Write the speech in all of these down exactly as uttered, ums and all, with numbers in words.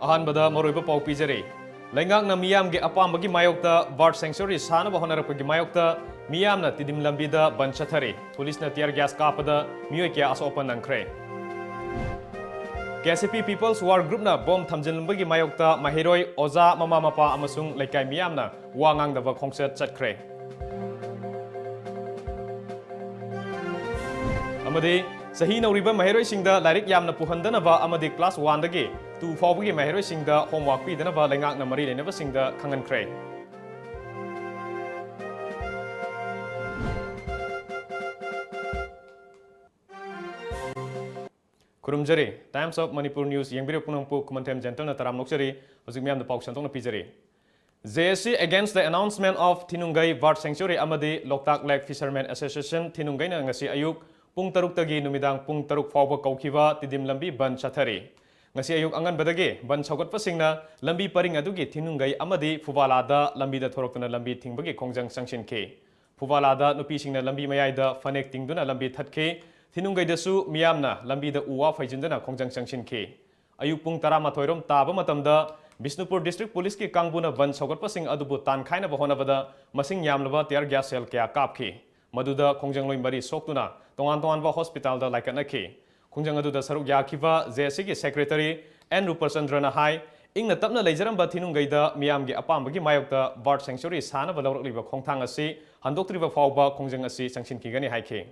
ꯑꯍꯥꯟꯕꯗ ꯃꯔꯨꯑꯣꯏꯕ ꯄꯥꯎ ꯄꯤꯖꯔꯤ꯫ ꯂꯩꯉꯥꯛꯅ ꯃꯤꯌꯥꯝꯒꯤ ꯑꯄꯥꯝꯕꯒꯤ ꯃꯥꯌꯣꯛꯇ bird sanctuary ꯁꯥꯅꯕ ꯍꯣꯠꯅꯔꯛꯄꯒꯤ ꯃꯥꯌꯣꯛꯇ ꯃꯤꯌꯥꯝꯅ ꯇꯤꯗꯤꯝ ꯂꯝꯕꯤꯗ ꯕꯟ ꯆꯠꯊꯔꯤ꯫ ꯄꯨꯂꯤꯁꯅ tear gas ꯀꯥꯞꯄꯗ ꯃꯤꯑꯣꯏ ꯀꯌꯥ ꯑꯁꯣꯛ ꯑꯄꯟ ꯅꯪꯈ꯭ꯔꯦ꯫ KCP People's War Groupꯅ ꯕꯣꯝ ꯊꯝꯖꯤꯟꯕꯒꯤ ꯃꯥꯌꯣꯛꯇ ꯃꯍꯩꯔꯣꯏ, ꯑꯣꯖꯥ, ꯃꯃꯥ ꯃꯄꯥ ꯑꯃꯁꯨꯡ ꯂꯩꯀꯥꯏ ꯃꯤꯌꯥꯝꯅ ꯋꯥ ꯉꯥꯡꯗꯕ ꯈꯣꯡꯆꯠ ꯆꯠꯈ꯭ꯔꯦ꯫ ꯑꯃꯗꯤ ꯆꯍꯤ ꯅꯧꯔꯤꯕ ꯃꯍꯩꯔꯣꯏꯁꯤꯡꯗ ꯂꯥꯏꯔꯤꯛ ꯌꯥꯝꯅ ꯄꯨꯍꯟꯗꯅꯕ ꯑꯃꯗꯤ class one ꯗꯒꯤ two ꯐꯥꯎꯕꯒꯤ ꯃꯍꯩꯔꯣꯏꯁꯤꯡꯗ homework ꯄꯤꯗꯅꯕ ꯂꯩꯉꯥꯛꯅ ꯃꯔꯤ ꯂꯩꯅꯕꯁꯤꯡꯗ ꯈꯪꯍꯟꯈ꯭ꯔꯦ꯫ ꯈꯨꯔꯨꯝꯖꯔꯤ꯫ Times of Manipur News ꯌꯦꯡꯕꯤꯔꯤꯕ ꯄꯨꯝꯅꯃꯛꯄꯨ ꯈꯨꯃꯟꯊꯦꯝ ꯖꯦꯟꯇꯜꯅ ꯇꯔꯥꯝꯅ ꯑꯣꯛꯆꯔꯤ꯫ ꯍꯧꯖꯤꯛ ꯃꯤꯌꯥꯝꯗ ꯄꯥꯎ ꯁꯟꯗꯣꯛꯅ ꯄꯤꯖꯔꯤ꯫ JAC against the announcement of ꯊꯤꯅꯨꯡꯒꯩ Bird Sanctuary ꯑꯃꯗꯤ Loktak Lake Fishermen Association ꯊꯤꯅꯨꯡꯒꯩꯅ ꯉꯁꯤ ꯑꯌꯨꯛ ꯄꯨꯡ ꯇꯔꯨꯛꯇꯒꯤ ꯅꯨꯃꯤꯗꯥꯡ ꯄꯨꯡ ꯇꯔꯨꯛ ꯐꯥꯎꯕ ꯀꯧꯈꯤꯕ ꯇꯤꯗꯤꯝ ꯂꯝꯕꯤ ꯕꯟ ꯆꯠꯊꯔꯤ꯫ ꯉꯁꯤ ꯑꯌꯨꯛ ꯑꯉꯟꯕꯗꯒꯤ ꯕꯟ ꯁꯧꯒꯠꯄꯁꯤꯡꯅ ꯂꯝꯕꯤ ꯄꯔꯤꯡ ꯑꯗꯨꯒꯤ ꯊꯤꯅꯨꯡꯒꯩ ꯑꯃꯗꯤ ꯐꯨꯕꯥꯂꯥꯗ ꯂꯝꯕꯤꯗ ꯊꯣꯔꯛꯇꯨꯅ ꯂꯝꯕꯤ ꯊꯤꯡꯕꯒꯤ ꯈꯣꯡꯖꯪ ꯆꯪꯁꯤꯟꯈꯤ꯫ ꯐꯨꯕꯥꯂꯥꯗ ꯅꯨꯄꯤꯁꯤꯡꯅ ꯂꯝꯕꯤ ꯃꯌꯥꯏꯗ ꯐꯅꯦꯛ ꯇꯤꯡꯗꯨꯅ ꯂꯝꯕꯤ ꯊꯠꯈꯤ꯫ ꯊꯤꯅꯨꯡꯒꯩꯗꯁꯨ ꯃꯤꯌꯥꯝꯅ ꯂꯝꯕꯤꯗ ꯎ ꯋꯥ ꯐꯩꯖꯤꯟꯗꯨꯅ ꯈꯣꯡꯖꯪ ꯆꯪꯁꯤꯟꯈꯤ꯫ ꯑꯌꯨꯛ ꯄꯨꯡ ꯇꯔꯥꯃꯥꯊꯣꯏ ꯔꯣꯝ ꯇꯥꯕ ꯃꯇꯝꯗ ꯕꯤꯁꯅꯨꯄꯨꯔ District Policeꯀꯤ ꯀꯥꯡꯕꯨꯅ ꯕꯟ ꯁꯧꯒꯠꯄꯁꯤꯡ ꯑꯗꯨꯕꯨ ꯇꯥꯟꯈꯥꯏꯅꯕ ꯍꯣꯠꯅꯕꯗ ꯃꯁꯤꯡ ꯌꯥꯝꯂꯕ tear gas shell ꯀꯌꯥ ꯀꯥꯞꯈꯤ꯫ ꯃꯗꯨꯗ ꯈꯣꯡꯖꯪꯂꯣꯏ ꯃꯔꯤ ꯁꯣꯛꯇꯨꯅ ꯇꯣꯉꯥꯟ ꯇꯣꯉꯥꯟꯕ hospitalꯗ ꯂꯥꯏꯀꯠꯅꯈꯤ꯫ ꯈꯣꯡꯖꯪ ꯑꯗꯨꯗ ꯁꯔꯨꯛ ꯌꯥꯈꯤꯕ JACꯒꯤ Secretary N ꯔꯨꯄꯆꯟꯗ꯭ꯔꯅ ꯍꯥꯏ, ꯏꯪꯅ ꯇꯞꯅ ꯂꯩꯖꯔꯝꯕ ꯊꯤꯅꯨꯡꯒꯩꯗ ꯃꯤꯌꯥꯝꯒꯤ ꯑꯄꯥꯝꯕꯒꯤ ꯃꯥꯌꯣꯛꯇ Bird Sanctuary ꯁꯥꯅꯕ ꯂꯧꯔꯛꯂꯤꯕ ꯈꯣꯡꯊꯥꯡ ꯑꯁꯤ ꯍꯟꯗꯣꯛꯇ꯭ꯔꯤꯕ ꯐꯥꯎꯕ ꯈꯣꯡꯖꯪ ꯑꯁꯤ ꯆꯪꯁꯤꯟꯈꯤꯒꯅꯤ ꯍꯥꯏꯈꯤ꯫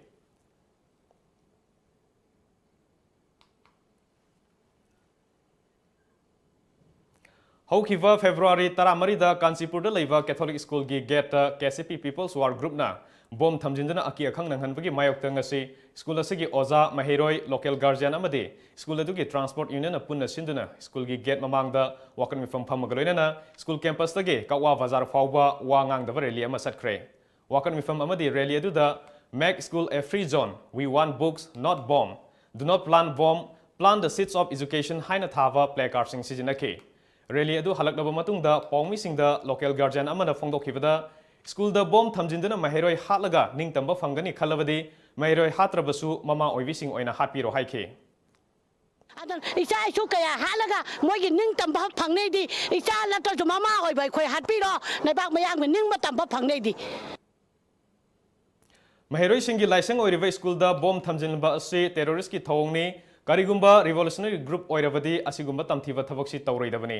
ꯍꯧꯈꯤꯕ February ꯇꯔꯥꯃꯔꯤꯗ ꯀꯥꯟꯆꯤꯄꯨꯔꯗ ꯂꯩꯕ Catholic Schoolꯒꯤ gateꯇ KCP People's War Groupꯅ ꯕꯣꯝ ꯊꯝꯖꯤꯟꯗꯨꯅ ꯑꯀꯤ ꯑꯈꯪ ꯅꯪꯍꯟꯕꯒꯤ ꯃꯥꯌꯣꯛꯇ ꯉꯁꯤ school ꯑꯁꯤꯒꯤ ꯑꯣꯖꯥ, ꯃꯍꯩꯔꯣꯏ, local guardian ꯑꯃꯗꯤ school ꯑꯗꯨꯒꯤ transport unionꯅ ꯄꯨꯟꯅ ꯁꯤꯟꯗꯨꯅ schoolꯒꯤ gate ꯃꯃꯥꯡꯗ ꯋꯥꯀꯠ ꯃꯤꯐꯝ ꯐꯝꯃꯒ ꯂꯣꯏꯅꯅ school campusꯇꯒꯤ ꯀꯛꯋꯥ ꯕꯖꯥꯔ ꯐꯥꯎꯕ ꯋꯥ ꯉꯥꯡꯗꯕ rally ꯑꯃ ꯆꯠꯈ꯭ꯔꯦ꯫ ꯋꯥꯀꯠ ꯃꯤꯐꯝ ꯑꯃꯗꯤ rally ꯑꯗꯨꯗ "Make school a free zone, we want books, not bomb, do not plant bomb, plant the seeds of education" ꯍꯥꯏꯅ ꯊꯥꯕ placardꯁꯤꯡ ꯁꯤꯖꯤꯟꯅꯈꯤ꯫ Rally ꯑꯗꯨ ꯍꯜꯂꯛꯂꯕ ꯃꯇꯨꯡꯗ ꯄꯥꯎꯃꯤꯁꯤꯡꯗ local guardian ꯑꯃꯅ ꯐꯣꯡꯗꯣꯛꯈꯤꯕꯗ, schoolꯗ ꯕꯣꯝ ꯊꯝꯖꯤꯟꯗꯨꯅ ꯃꯍꯩꯔꯣꯏ ꯍꯥꯠꯂꯒ ꯅꯤꯡꯇꯝꯕ ꯐꯪꯒꯅꯤ ꯈꯜꯂꯕꯗꯤ ꯃꯍꯩꯔꯣꯏ ꯍꯥꯠꯇ꯭ꯔꯕꯁꯨ ꯃꯃꯥ ꯑꯣꯏꯕꯤꯁꯤꯡ ꯑꯣꯏꯅ ꯍꯥꯠꯄꯤꯔꯣ ꯍꯥꯏꯈꯤ꯫ ꯑꯗꯨꯅ ꯏꯆꯥ ꯏꯁꯨ ꯀꯌꯥ ꯍꯥꯠꯂꯒ ꯃꯣꯏꯒꯤ ꯅꯤꯡ ꯇꯝꯕ ꯐꯪꯅꯩꯗꯤ, ꯏꯆꯥ ꯅꯠꯇ꯭ꯔꯁꯨ ꯃꯃꯥ ꯑꯣꯏꯕ ꯑꯩꯈꯣꯏ ꯍꯥꯠꯄꯤꯔꯣ, ꯂꯩꯕꯥꯛ ꯃꯌꯥꯝꯒꯤ ꯅꯤꯡꯕ ꯇꯝꯕ ꯐꯪꯅꯩꯗꯤ꯫ ꯃꯍꯩꯔꯣꯏꯁꯤꯡꯒꯤ ꯂꯥꯏꯁꯪ ꯑꯣꯏꯔꯤꯕ ꯁ꯭ꯀꯨꯜꯗ ꯕꯣꯝ ꯊꯝꯖꯤꯟꯕ ꯑꯁꯤ ꯇꯦꯔꯣꯔꯤꯁ꯭ꯠꯀꯤ ꯊꯧꯑꯣꯡꯅꯤ꯫ ꯀꯔꯤꯒꯨꯝꯕ ꯔꯤꯚꯣꯂꯨꯁꯅꯔꯤ ꯒ꯭ꯔꯨꯞ ꯑꯣꯏꯔꯕꯗꯤ ꯑꯁꯤꯒꯨꯝꯕ ꯇꯝꯊꯤꯕ ꯊꯕꯛꯁꯤ ꯇꯧꯔꯣꯏꯗꯕꯅꯤ꯫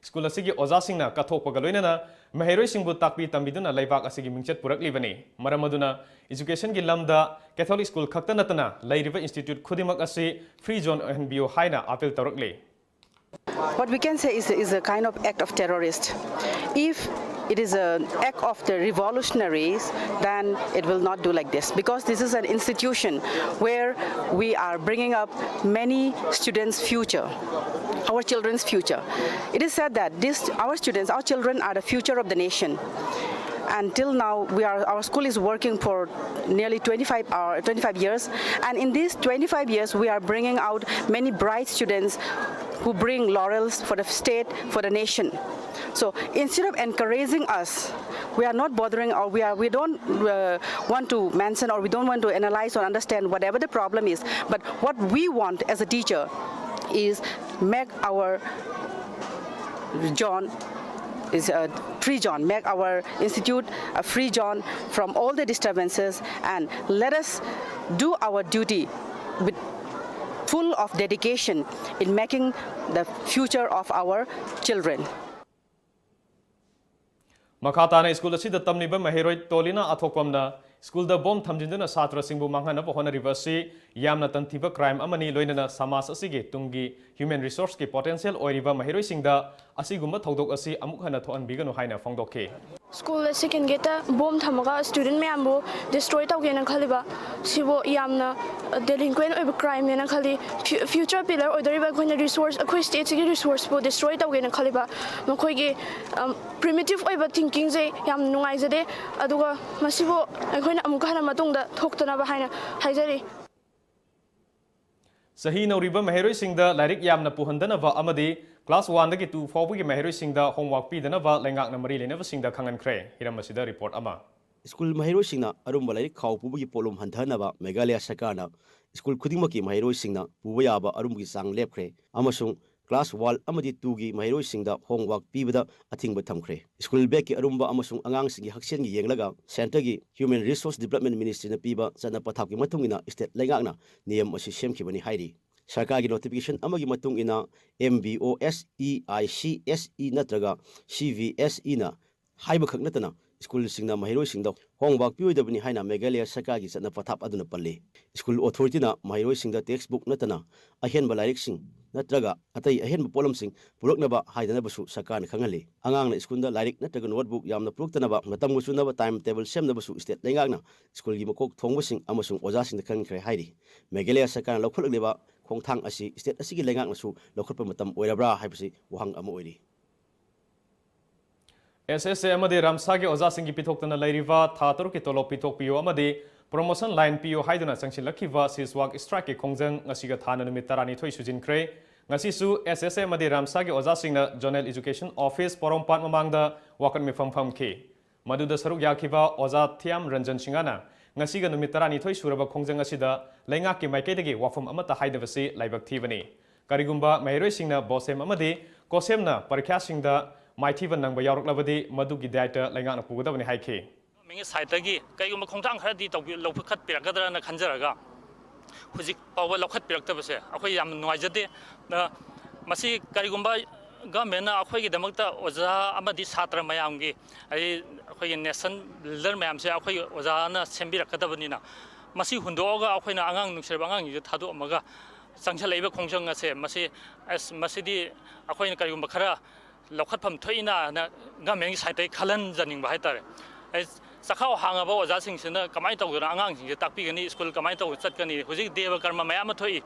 ꯁ꯭ꯀꯨꯜ ꯑꯁꯤꯒꯤ ꯑꯣꯖꯥꯁꯤꯡꯅ ꯀꯠꯊꯣꯛꯄꯒ ꯂꯣꯏꯅꯅ ꯃꯍꯩꯔꯣꯏꯁꯤꯡꯕꯨ ꯇꯥꯛꯄꯤ ꯇꯝꯕꯤꯗꯨꯅ ꯂꯩꯕꯥꯛ ꯑꯁꯤꯒꯤ ꯃꯤꯡꯆꯠ ꯄꯨꯔꯛꯂꯤꯕꯅꯤ꯫ ꯃꯔꯝ ꯑꯗꯨꯅ educationꯒꯤ ꯂꯝꯗ Catholic ꯁ꯭ꯀꯨꯜ ꯈꯛꯇ ꯅꯠꯇꯅ ꯂꯩꯔꯤꯕ institute ꯈꯨꯗꯤꯡꯃꯛ ꯑꯁꯤ free zone ꯑꯣꯏꯍꯟꯕꯤꯌꯨ ꯍꯥꯏꯅ appeal ꯇꯧꯔꯛꯂꯤ꯫ What we can say is, is a kind of act of terrorist. If it is an act of the revolutionaries, then it will not do like this, because this is an institution where we are bringing up many students' future, our children's future. It is said that this, our students, our children are the future of the nation. And till now, we are, our school is working for nearly twenty-five, hour, twenty-five years. And in these twenty-five years, we are bringing out many bright students who bring laurels for the state, for the nation. So instead of encouraging us, we are not bothering, or we are, we don't uh, want to mention, or we don't want to analyze or understand whatever the problem is. But what we want as a teacher is make our John is a free zone, make our institute a free zone from all the disturbances, and let us do our duty with full of dedication in making the future of our children. ꯃꯈꯥ ꯇꯥꯅ school ꯑꯁꯤꯗ ꯇꯝꯂꯤꯕ ꯃꯍꯩꯔꯣꯏ ꯇꯣꯂꯤꯅꯥ ꯑꯊꯣꯛꯄꯝꯅ ꯁ꯭ꯀꯨꯜꯗ bomb ꯊꯝꯖꯤꯟꯗꯨꯅ ꯁꯥꯇ꯭ꯔꯁꯤꯡꯕꯨ ꯃꯥꯡꯍꯟꯅꯕ ꯍꯣꯠꯅꯔꯤꯕ ꯑꯁꯤ ꯌꯥꯝꯅ ꯇꯟꯊꯤꯕ crime ꯑꯃꯅꯤ, ꯂꯣꯏꯅꯅ ꯁꯃꯥꯖ ꯑꯁꯤꯒꯤ ꯇꯨꯡꯒꯤ human resourceꯀꯤ potential ꯑꯣꯏꯔꯤꯕ ꯃꯍꯩꯔꯣꯏꯁꯤꯡꯗ ꯑꯁꯤꯒꯨꯝꯕ ꯊꯧꯗꯣꯛ ꯑꯁꯤ ꯑꯃꯨꯛ ꯍꯟꯅ ꯊꯣꯛꯍꯟꯕꯤꯒꯅꯨ ꯍꯥꯏꯅ ꯐꯣꯡꯗꯣꯛꯈꯤ꯫ ꯁ꯭ꯀꯨꯜ ꯑꯁꯤ ꯀꯦꯟꯒꯦꯠꯇ ꯕꯣꯝ ꯊꯝꯃꯒ ꯁ꯭ꯇꯨꯗꯦꯟ ꯃꯌꯥꯝꯕꯨ ꯗꯤꯁꯇ꯭ꯔꯣꯏ ꯇꯧꯒꯦꯅ ꯈꯜꯂꯤꯕ ꯁꯤꯕꯨ ꯌꯥꯝꯅ ꯗꯦꯂꯤꯟꯀ꯭ꯋꯦꯟ ꯑꯣꯏꯕ ꯀ꯭ꯔꯥꯏꯝꯅꯦꯅ ꯈꯜꯂꯤ꯫ ꯐ꯭ꯌꯨ- ꯐ꯭ꯌꯨꯆꯔ ꯄꯤꯂꯔ ꯑꯣꯏꯗꯣꯔꯤꯕ ꯑꯩꯈꯣꯏꯅ ꯔꯤꯁꯣꯔꯁ, ꯑꯩꯈꯣꯏ ꯁ꯭ꯇꯦꯠꯁꯤꯒꯤ ꯔꯤꯁꯣꯔꯁꯄꯨ ꯗꯤꯁꯇ꯭ꯔꯣꯏ ꯇꯧꯒꯦꯅ ꯈꯜꯂꯤꯕ ꯃꯈꯣꯏꯒꯤ ꯄ꯭ꯔꯤꯃꯤꯇꯤꯞ ꯑꯣꯏꯕ ꯊꯤꯡꯀꯤꯡꯁꯦ ꯌꯥꯝ ꯅꯨꯡꯉꯥꯏꯖꯗꯦ꯫ ꯑꯗꯨꯒ ꯃꯁꯤꯕꯨ ꯑꯩꯈꯣꯏꯅ ꯑꯃꯨꯛꯀ ꯍꯟꯅ ꯃꯇꯨꯡꯗ ꯊꯣꯛꯇꯅꯕ ꯍꯥꯏꯅ ꯍꯥꯏꯖꯔꯤ꯫ ꯆꯍꯤ ꯅꯧꯔꯤꯕ ꯃꯍꯩꯔꯣꯏꯁꯤꯡꯗ ꯂꯥꯏꯔꯤꯛ ꯌꯥꯝꯅ ꯄꯨꯍꯟꯗꯅꯕ ꯑꯃꯗꯤ class one ꯗꯒꯤ two ꯐꯥꯎꯕꯒꯤ ꯃꯍꯩꯔꯣꯏꯁꯤꯡꯗ homework ꯄꯤꯗꯅꯕ ꯂꯩꯉꯥꯛꯅ ꯃꯔꯤ ꯂꯩꯅꯕꯁꯤꯡꯗ ꯈꯪꯍꯟꯈ꯭ꯔꯦ꯫ ꯍꯤꯔꯝ ꯑꯁꯤꯗ report ꯑꯃ꯫ ꯁ꯭ꯀꯨꯜ ꯃꯍꯩꯔꯣꯏꯁꯤꯡꯅ ꯑꯔꯨꯝꯕ ꯂꯥꯏꯔꯤꯛ ꯈꯥꯎ ꯄꯨꯕꯒꯤ ꯄꯣꯠꯂꯨꯝ ꯍꯟꯊꯍꯟꯅꯕ ꯃꯦꯘꯥꯂꯌꯥ ꯁꯔꯀꯥꯔꯅ ꯁ꯭ꯀꯨꯜ ꯈꯨꯗꯤꯡꯃꯛꯀꯤ ꯃꯍꯩꯔꯣꯏꯁꯤꯡꯅ ꯄꯨꯕ ꯌꯥꯕ ꯑꯔꯨꯝꯕꯒꯤ ꯆꯥꯡ ꯂꯦꯞꯈ꯭ꯔꯦ ꯑꯃꯁꯨꯡ class one ꯑꯃꯗꯤ twoꯒꯤ ꯃꯍꯩꯔꯣꯏꯁꯤꯡꯗ homework ꯄꯤꯕꯗ ꯑꯊꯤꯡꯕ ꯊꯝꯈ꯭ꯔꯦ꯫ ꯁ꯭ꯀꯨꯜ bag ꯑꯔꯨꯝꯕ ꯑꯃꯁꯨꯡ ꯑꯉꯥꯡꯁꯤꯡꯒꯤ ꯍꯛꯁꯦꯜꯒꯤ ꯌꯦꯡꯂꯒ centreꯒꯤ Human Resource Development Ministryꯅ ꯄꯤꯕ ꯆꯠꯅ ꯄꯊꯥꯞꯀꯤ ꯃꯇꯨꯡ ꯏꯟꯅ state ꯂꯩꯉꯥꯛꯅ ꯅꯤꯌꯝ ꯑꯁꯤ ꯁꯦꯝꯈꯤꯕꯅꯤ ꯍꯥꯏꯔꯤ꯫ ꯁꯔꯀꯥꯔꯒꯤ notification ꯑꯃꯒꯤ ꯃꯇꯨꯡ ꯏꯟꯅ M B O S E, I C S E ꯅꯠꯇ꯭ꯔꯒ C V S Eꯅ ꯍꯥꯏꯕꯈꯛ ꯅꯠꯇꯅ ꯁ꯭ꯀꯨꯜꯁꯤꯡꯅ ꯃꯍꯩꯔꯣꯏꯁꯤꯡꯗ homework ꯄꯤꯔꯣꯏꯗꯕꯅꯤ ꯍꯥꯏꯅ ꯃꯦꯘꯥꯂꯌ ꯁꯔꯀꯥꯔꯒꯤ ꯆꯠꯅ ꯄꯊꯥꯞ ꯑꯗꯨꯅ ꯄꯜꯂꯤ꯫ ꯁ꯭ꯀꯨꯜ authorityꯅ ꯃꯍꯩꯔꯣꯏꯁꯤꯡꯗ textbook ꯅꯠꯇꯅ ꯑꯍꯦꯟꯕ ꯂꯥꯏꯔꯤꯛꯁꯤꯡ ꯅꯠꯇ꯭ꯔꯒ ꯑꯇꯩ ꯑꯍꯦꯟꯕ ꯄꯣꯠꯂꯝꯁꯤꯡ ꯄꯨꯔꯛꯅꯕ ꯍꯥꯏꯗꯅꯕꯁꯨ ꯁꯔꯀꯥꯔꯅ ꯈꯪꯍꯜꯂꯤ꯫ ꯑꯉꯥꯡꯅ ꯁ꯭ꯀꯨꯜꯗ ꯂꯥꯏꯔꯤꯛ ꯅꯠꯇ꯭ꯔꯒ notebook ꯌꯥꯝꯅ ꯄꯨꯔꯛꯇꯅꯕ ꯃꯇꯝꯒ ꯆꯨꯅꯕ time table ꯁꯦꯝꯅꯕꯁꯨ state ꯂꯩꯉꯥꯛꯅ ꯁ꯭ꯀꯨꯜꯒꯤ ꯃꯀꯣꯛ ꯊꯣꯡꯕꯁꯤꯡ ꯑꯃꯁꯨꯡ ꯑꯣꯖꯥꯁꯤꯡꯗ ꯈꯪꯍꯟꯈ꯭ꯔꯦ ꯍꯥꯏꯔꯤ꯫ ꯃꯦꯘꯥꯂꯌ ꯁꯔꯀꯥꯔꯅ ꯂꯧꯈꯠꯂꯛꯂꯤꯕ ꯈꯣꯡꯊꯥꯡ ꯑꯁꯤ state ꯑꯁꯤꯒꯤ ꯂꯩꯉꯥꯛꯅꯁꯨ ꯂꯧꯈꯠꯄ ꯃꯇꯝ ꯑꯣꯏꯔꯕ꯭ꯔꯥ ꯍꯥꯏꯕꯁꯤ ꯋꯥꯍꯪ ꯑꯃ ꯑꯣꯏꯔꯤ꯫ S S A ꯑꯃꯗꯤ ꯔꯥꯝꯁꯥꯒꯤ ꯑꯣꯖꯥꯁꯤꯡꯒꯤ ꯄꯤꯊꯣꯛꯇꯅ ꯂꯩꯔꯤꯕ ꯊꯥ ꯇꯔꯨꯛꯀꯤ ꯇꯣꯂꯣꯞ ꯄꯤꯊꯣꯛꯄꯤꯌꯨ ꯑꯃꯗꯤ promotion line ꯄꯤꯌꯨ ꯍꯥꯏꯗꯨꯅ ꯆꯪꯁꯤꯜꯂꯛꯈꯤꯕ ꯁꯤꯁꯋꯥꯛ strikeꯀꯤ ꯈꯣꯡꯖꯪ ꯉꯁꯤꯒ ꯊꯥꯅ ꯅꯨꯃꯤꯠ ꯇꯔꯥꯅꯤꯊꯣꯏ ꯁꯨꯖꯤꯟꯈ꯭ꯔꯦ꯫ ꯉꯁꯤꯁꯨ S S A ꯑꯃꯗꯤ ꯔꯥꯝꯁꯥꯒꯤ ꯑꯣꯖꯥꯁꯤꯡꯅ Zonal Education Office ꯄꯣꯔꯣꯝꯄꯥꯠ ꯃꯃꯥꯡꯗ ꯋꯥꯀꯠ ꯃꯤꯐꯝ ꯐꯝꯈꯤ꯫ ꯃꯗꯨꯗ ꯁꯔꯨꯛ ꯌꯥꯈꯤꯕ ꯑꯣꯖꯥ ꯊꯤꯌꯥꯝ ꯔꯟꯖꯟ ꯁꯤꯡꯍꯅ ꯉꯁꯤꯒ ꯅꯨꯃꯤꯠ ꯇꯔꯥꯅꯤꯊꯣꯏ ꯁꯨꯔꯕ ꯈꯣꯡꯖꯪ ꯑꯁꯤꯗ ꯂꯩꯉꯥꯛꯀꯤ ꯃꯥꯏꯀꯩꯗꯒꯤ ꯋꯥꯐꯝ ꯑꯃꯠꯇ ꯍꯥꯏꯗꯕꯁꯤ ꯂꯥꯏꯕꯛ ꯊꯤꯕꯅꯤ꯫ ꯀꯔꯤꯒꯨꯝꯕ ꯃꯍꯩꯔꯣꯏꯁꯤꯡꯅ ꯕꯣꯁꯦꯝ ꯑꯃꯗꯤ ꯀꯣꯁꯦꯝꯅ ꯄꯔꯤꯈ꯭ꯌꯥꯁꯤꯡꯗ ꯃꯥꯏꯊꯤꯕ ꯅꯪꯕ ꯌꯥꯎꯔꯛꯂꯕꯗꯤ ꯃꯗꯨꯒꯤ ꯗꯥꯏꯇ ꯂꯩꯉꯥꯛꯅ ꯄꯨꯒꯗꯕꯅꯤ ꯍꯥꯏꯈꯤ꯫ ꯒꯤ ꯁꯥꯏꯠꯇꯒꯤ ꯀꯩꯒꯨꯝꯕ ꯈꯣꯡꯊꯥꯡ ꯈꯔꯗꯤ ꯇꯧꯕꯤ-, ꯂꯧꯈꯠꯄꯤꯔꯛꯀꯗ꯭ꯔꯅ ꯈꯟꯖꯔꯒ ꯍꯧꯖꯤꯛ ꯐꯥꯎꯕ ꯂꯧꯈꯠꯄꯤꯔꯛꯇꯕꯁꯦ ꯑꯩꯈꯣꯏ ꯌꯥꯝꯅ ꯅꯨꯡꯉꯥꯏꯖꯗꯦ꯫ ꯑ, ꯃꯁꯤ ꯀꯔꯤꯒꯨꯝꯕ governmentꯅ ꯑꯩꯈꯣꯏꯒꯤꯗꯃꯛꯇ ꯑꯣꯖꯥ ꯑꯃꯗꯤ ꯁꯥꯇ꯭ꯔ ꯃꯌꯥꯝꯒꯤ, ꯑꯩ, ꯑꯩꯈꯣꯏꯒꯤ nation builder ꯃꯌꯥꯝꯁꯦ ꯑꯩꯈꯣꯏꯒꯤ ꯑꯣꯖꯥꯅ ꯁꯦꯝꯕꯤꯔꯛꯀꯗꯕꯅꯤꯅ, ꯃꯁꯤ ꯍꯨꯟꯗꯣꯛꯑꯒ ꯑꯩꯈꯣꯏꯅ ꯑꯉꯥꯡ, ꯅꯨꯡꯁꯤꯔꯕ ꯑꯉꯥꯡꯁꯤꯡꯁꯦ ꯊꯥꯗꯣꯛꯑꯝꯃꯒ ꯆꯪꯁꯤꯜꯂꯛꯏꯕ ꯈꯣꯡꯖꯪ ꯑꯁꯦ, ꯃꯁꯤ, ꯑꯁ, ꯃꯁꯤꯗꯤ ꯑꯩꯈꯣꯏꯅ ꯀꯔꯤꯒꯨꯝꯕ ꯈꯔ ꯂꯧꯈꯠꯐꯝ ꯊꯣꯛꯏꯅ governmentꯀꯤ ꯁꯥꯏꯠꯇꯒꯤ ꯈꯜꯍꯟꯖꯅꯤꯡꯕ ꯍꯥꯏꯇꯥꯔꯦ꯫ ꯑꯩ, ꯆꯈꯥꯎ ꯍꯥꯡꯉꯕ ꯑꯣꯖꯥꯁꯤꯡꯁꯤꯅ ꯀꯃꯥꯏꯅ ꯇꯧꯗꯅ ꯑꯉꯥꯡꯁꯤꯡꯁꯦ ꯇꯥꯛꯄꯤꯒꯅꯤ, ꯁ꯭ꯀꯨꯜ ꯀꯃꯥꯏꯅ ꯇꯧꯗꯅ ꯆꯠꯀꯅꯤ? ꯍꯧꯖꯤꯛ ꯗꯦꯕ ꯀꯔꯃ ꯃꯌꯥꯝ ꯑꯃ ꯊꯣꯛꯏ꯫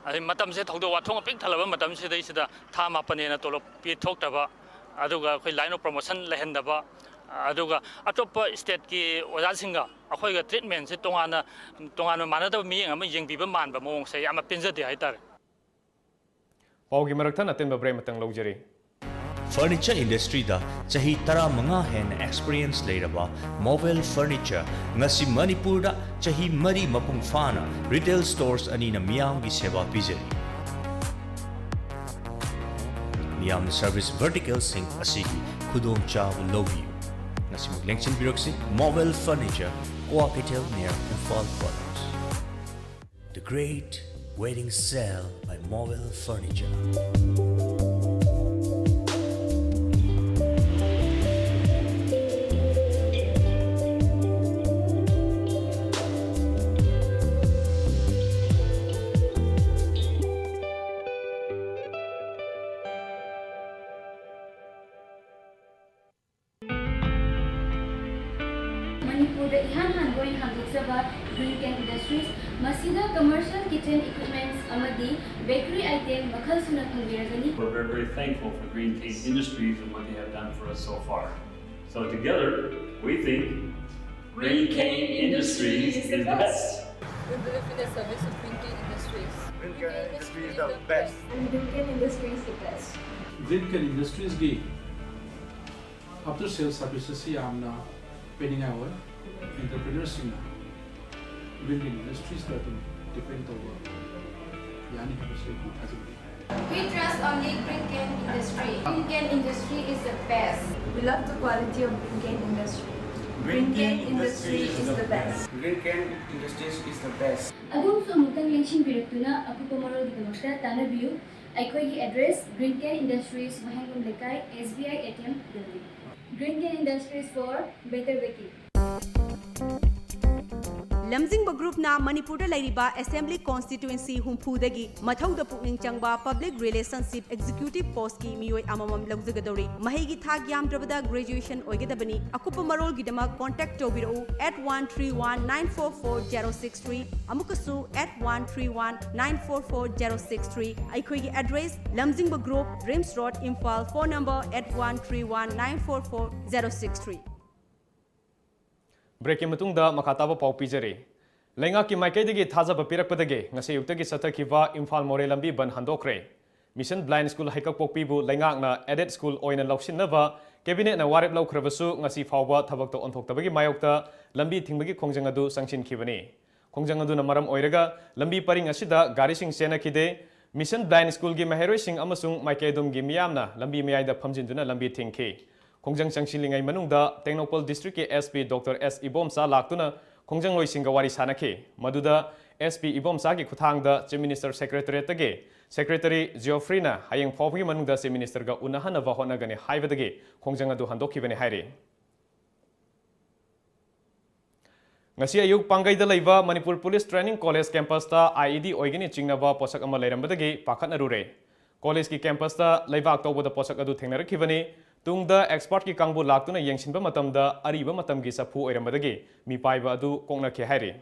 ꯑꯗꯩ ꯃꯇꯝꯁꯦ ꯊꯧꯗꯣꯛ ꯋꯥꯊꯣꯛꯅ ꯄꯤꯛ ꯊꯜꯂꯕ ꯃꯇꯝꯁꯤꯗꯩꯁꯤꯗ ꯊꯥ ꯃꯥꯄꯟ ꯍꯦꯟꯅ ꯇꯣꯂꯣꯞ ꯄꯤꯊꯣꯛꯇꯕ, ꯑꯗꯨꯒ ꯑꯩꯈꯣꯏ line of promotion ꯂꯩꯍꯟꯗꯕ, ꯑꯗꯨꯒ ꯑꯇꯣꯞꯄ stateꯀꯤ ꯑꯣꯖꯥꯁꯤꯡꯒ ꯑꯩꯈꯣꯏꯒ treatmentꯁꯦ ꯇꯣꯉꯥꯟꯅ, ꯇꯣꯉꯥꯟꯕ ꯃꯥꯟꯅꯗꯕ ꯃꯤꯠꯌꯦꯡ ꯑꯃ ꯌꯦꯡꯕꯤꯕ ꯃꯥꯟꯕ ꯃꯑꯣꯡꯁꯦ ꯌꯥꯝꯅ ꯄꯦꯟꯖꯗꯦ ꯍꯥꯏꯇꯥꯔꯦ꯫ ꯄꯥꯎꯒꯤ ꯃꯔꯛ ꯊꯠꯅ ꯑꯇꯦꯟꯕ break ꯑꯃꯇꯪ ꯂꯧꯖꯔꯤ꯫ Furniture industryꯗ ꯆꯍꯤ ꯇꯔꯥꯃꯉꯥ ꯍꯦꯟꯅ experience ꯂꯩꯔꯕ Movel Furniture ꯉꯁꯤ ꯃꯅꯤꯄꯨꯔꯗ ꯆꯍꯤ ꯃꯔꯤ ꯃꯄꯨꯡ ꯐꯥꯅ retail stores ꯑꯅꯤꯅ ꯃꯤꯌꯥꯝꯒꯤ ꯁꯦꯕꯥ ꯄꯤꯖꯔꯤ꯫ ꯃꯤꯌꯥꯝꯅ service verticalꯁꯤꯡ ꯑꯁꯤꯒꯤ ꯈꯨꯗꯣꯡꯆꯥꯕ ꯂꯧꯕꯤꯌꯨ꯫ ꯉꯁꯤꯃꯛ ꯂꯦꯡꯁꯤꯟꯕꯤꯔꯛꯁꯤ, Movel Furniture, Kua Keitel near Imphal College. The Great Wedding Sale by Movel Furniture. ꯃꯅꯤꯄꯨꯔꯗ ꯏꯍꯥꯟ ꯍꯥꯟꯕ ꯑꯣꯏꯅ ꯍꯥꯡꯗꯣꯛꯆꯕ Green Can Industries, ꯃꯁꯤꯗ commercial kitchen equipments ꯑꯃꯗꯤ bakery item ꯃꯈꯜ ꯁꯨꯅ ꯐꯪꯕꯤꯔꯒꯅꯤ꯫ We're very, very thankful for Green Can Industries and what they have done for us so far. So together, we think Green Can Industries is the best. We believe in the service of Green Can Industries. Green Can Industries is the best. Green Can Industries the best. Green Can Industriesꯀꯤ after sales servicesꯁꯤ ꯌꯥꯝꯅ ꯄꯤꯅꯤꯡꯉꯥꯏ ꯑꯣꯏ꯫ Entrepreneurꯁꯤꯡꯅ Green Can Industriesꯇ ꯑꯗꯨꯝ depend ꯇꯧꯕ ꯌꯥꯅꯤ ꯍꯥꯏꯕꯁꯤ ꯑꯩ ꯊꯥꯖꯩ꯫ We trust only Green Can Industry. Green Can Industry is the best. We love the quality of Green Can Industry. Green Can Industry is the best. Green Can Industries is the best. ꯑꯗꯣꯝꯁꯨ ꯑꯃꯨꯛꯇꯪ ꯂꯦꯡꯁꯤꯟꯕꯤꯔꯛꯇꯨꯅ ꯑꯀꯨꯞꯄ ꯃꯔꯣꯜꯒꯤꯗꯃꯛꯇ ꯇꯥꯟꯅꯕꯤꯌꯨ꯫ ꯑꯩꯈꯣꯏꯒꯤ address Green Can Industries, ꯋꯥꯍꯦꯡꯕꯝ ꯂꯩꯀꯥꯏ, S B I A T M building. Green Can Industries for better baking. ꯂꯝꯖꯤꯡꯕ ꯒ꯭ꯔꯨꯞꯅ ꯃꯅꯤꯄꯨꯔꯗ ꯂꯩꯔꯤꯕ assembly ꯀꯣꯟꯁꯇꯤꯇ꯭ꯋꯦꯟꯁꯤ ꯍꯨꯝꯐꯨꯗꯒꯤ ꯃꯊꯧꯗ ꯄꯨꯛꯅꯤꯡ ꯆꯪꯕ public relationship executive ꯄꯣꯁꯀꯤ ꯃꯤꯑꯣꯏ ꯑꯃꯃꯝ ꯂꯧꯖꯒꯗꯧꯔꯤ꯫ ꯃꯍꯩꯒꯤ ꯊꯥꯛ ꯌꯥꯝꯗ꯭ꯔꯕꯗ ꯒ꯭ꯔꯦꯖꯨꯑꯦꯁꯟ ꯑꯣꯏꯒꯗꯕꯅꯤ꯫ ꯑꯀꯨꯞꯄ ꯃꯔꯣꯜꯒꯤꯗꯃꯛ contact ꯇꯧꯕꯤꯔꯛꯎ eight one three one nine four four zero six three, ꯑꯃꯨꯛꯀꯁꯨ eight one three one nine four four zero six three꯫ ꯑꯩꯈꯣꯏꯒꯤ address, ꯂꯝꯖꯤꯡꯕ group, RIMS road, Imphal. Phone number eight one three one nine four four zero six three꯫ ꯕ꯭ꯔꯦꯛꯀꯤ ꯃꯇꯨꯡꯗ ꯃꯈꯥ ꯇꯥꯕ ꯄꯥꯎ ꯄꯤꯖꯔꯤ꯫ ꯂꯩꯉꯥꯛꯀꯤ ꯃꯥꯏꯀꯩꯗꯒꯤ ꯊꯥꯖꯕ ꯄꯤꯔꯛꯄꯗꯒꯤ ꯉꯁꯤ ꯑꯌꯨꯛꯇꯒꯤ ꯆꯠꯊꯈꯤꯕ ꯏꯝꯐꯥꯜ ꯃꯣꯔꯦ ꯂꯝꯕꯤ ꯕꯟ ꯍꯟꯗꯣꯛꯈ꯭ꯔꯦ꯫ Mission Blind School ꯍꯩꯀꯛꯄꯣꯛꯄꯤꯕꯨ ꯂꯩꯉꯥꯛꯅ aided school ꯑꯣꯏꯅ ꯂꯧꯁꯤꯟꯅꯕ cabinetꯅ ꯋꯥꯔꯦꯞ ꯂꯧꯈ꯭ꯔꯕꯁꯨ ꯉꯁꯤ ꯐꯥꯎꯕ ꯊꯕꯛꯇ ꯑꯣꯟꯊꯣꯛꯇꯕꯒꯤ ꯃꯥꯌꯣꯛꯇ ꯂꯝꯕꯤ ꯊꯤꯡꯕꯒꯤ ꯈꯣꯡꯖꯪ ꯑꯗꯨ ꯆꯪꯁꯤꯟꯈꯤꯕꯅꯤ꯫ ꯈꯣꯡꯖꯪ ꯑꯗꯨꯅ ꯃꯔꯝ ꯑꯣꯏꯔꯒ ꯂꯝꯕꯤ ꯄꯔꯤꯡ ꯑꯁꯤꯗ ꯒꯥꯔꯤꯁꯤꯡ ꯆꯦꯟꯅꯈꯤꯗꯦ꯫ Mission Blind Schoolꯒꯤ ꯃꯍꯩꯔꯣꯏꯁꯤꯡ ꯑꯃꯁꯨꯡ ꯃꯥꯏꯀꯩ ꯑꯗꯨꯝꯒꯤ ꯃꯤꯌꯥꯝꯅ ꯂꯝꯕꯤ ꯃꯌꯥꯏꯗ ꯐꯝꯖꯤꯟꯗꯨꯅ ꯂꯝꯕꯤ ꯊꯤꯡꯈꯤ꯫ ꯈꯣꯡꯖꯪ ꯆꯪꯁꯤꯜꯂꯤꯉꯩ ꯃꯅꯨꯡꯗ Tengnoupal districtꯀꯤ SP Doctor S Ibomcha ꯂꯥꯛꯇꯨꯅ ꯈꯣꯡꯖꯪꯂꯣꯏꯁꯤꯡꯒ ꯋꯥꯔꯤ ꯁꯥꯅꯈꯤ꯫ ꯃꯗꯨꯗ SP ꯏꯕꯣꯝꯆꯥꯒꯤ ꯈꯨꯠꯊꯥꯡꯗ Chief Minister Secretariatꯇꯒꯤ Secretary Geoffreyꯅ ꯍꯌꯦꯡ ꯐꯥꯎꯕꯒꯤ ꯃꯅꯨꯡꯗ Chief Ministerꯒ ꯎꯅꯍꯟꯅꯕ ꯍꯣꯠꯅꯒꯅꯤ ꯍꯥꯏꯕꯗꯒꯤ ꯈꯣꯡꯖꯪ ꯑꯗꯨ ꯍꯟꯗꯣꯛꯈꯤꯕꯅꯤ ꯍꯥꯏꯔꯤ꯫ ꯉꯁꯤ ꯑꯌꯨꯛ ꯄꯥꯡꯒꯩꯗ ꯂꯩꯕ Manipur Police Training College campusꯇ IED ꯑꯣꯏꯒꯅꯤ ꯆꯤꯡꯅꯕ ꯄꯣꯠꯁꯛ ꯑꯃ ꯂꯩꯔꯝꯕꯗꯒꯤ ꯄꯥꯈꯠꯅꯔꯨꯔꯦ꯫ Collegeꯀꯤ campusꯇ ꯂꯩꯕꯥꯛ ꯇꯧꯕꯗ ꯄꯣꯠꯁꯛ ꯑꯗꯨ ꯊꯦꯡꯅꯔꯛꯈꯤꯕꯅꯤ꯫ ꯇꯨꯡꯗ expertꯀꯤ ꯀꯥꯡꯕꯨ ꯂꯥꯛꯇꯨꯅ ꯌꯦꯡꯁꯤꯟꯕ ꯃꯇꯝꯗ ꯑꯔꯤꯕ ꯃꯇꯝꯒꯤ ꯆꯐꯨ ꯑꯣꯏꯔꯝꯕꯗꯒꯤ ꯃꯤꯄꯥꯏꯕ ꯑꯗꯨ ꯀꯣꯛꯅꯈꯤ ꯍꯥꯏꯔꯤ꯫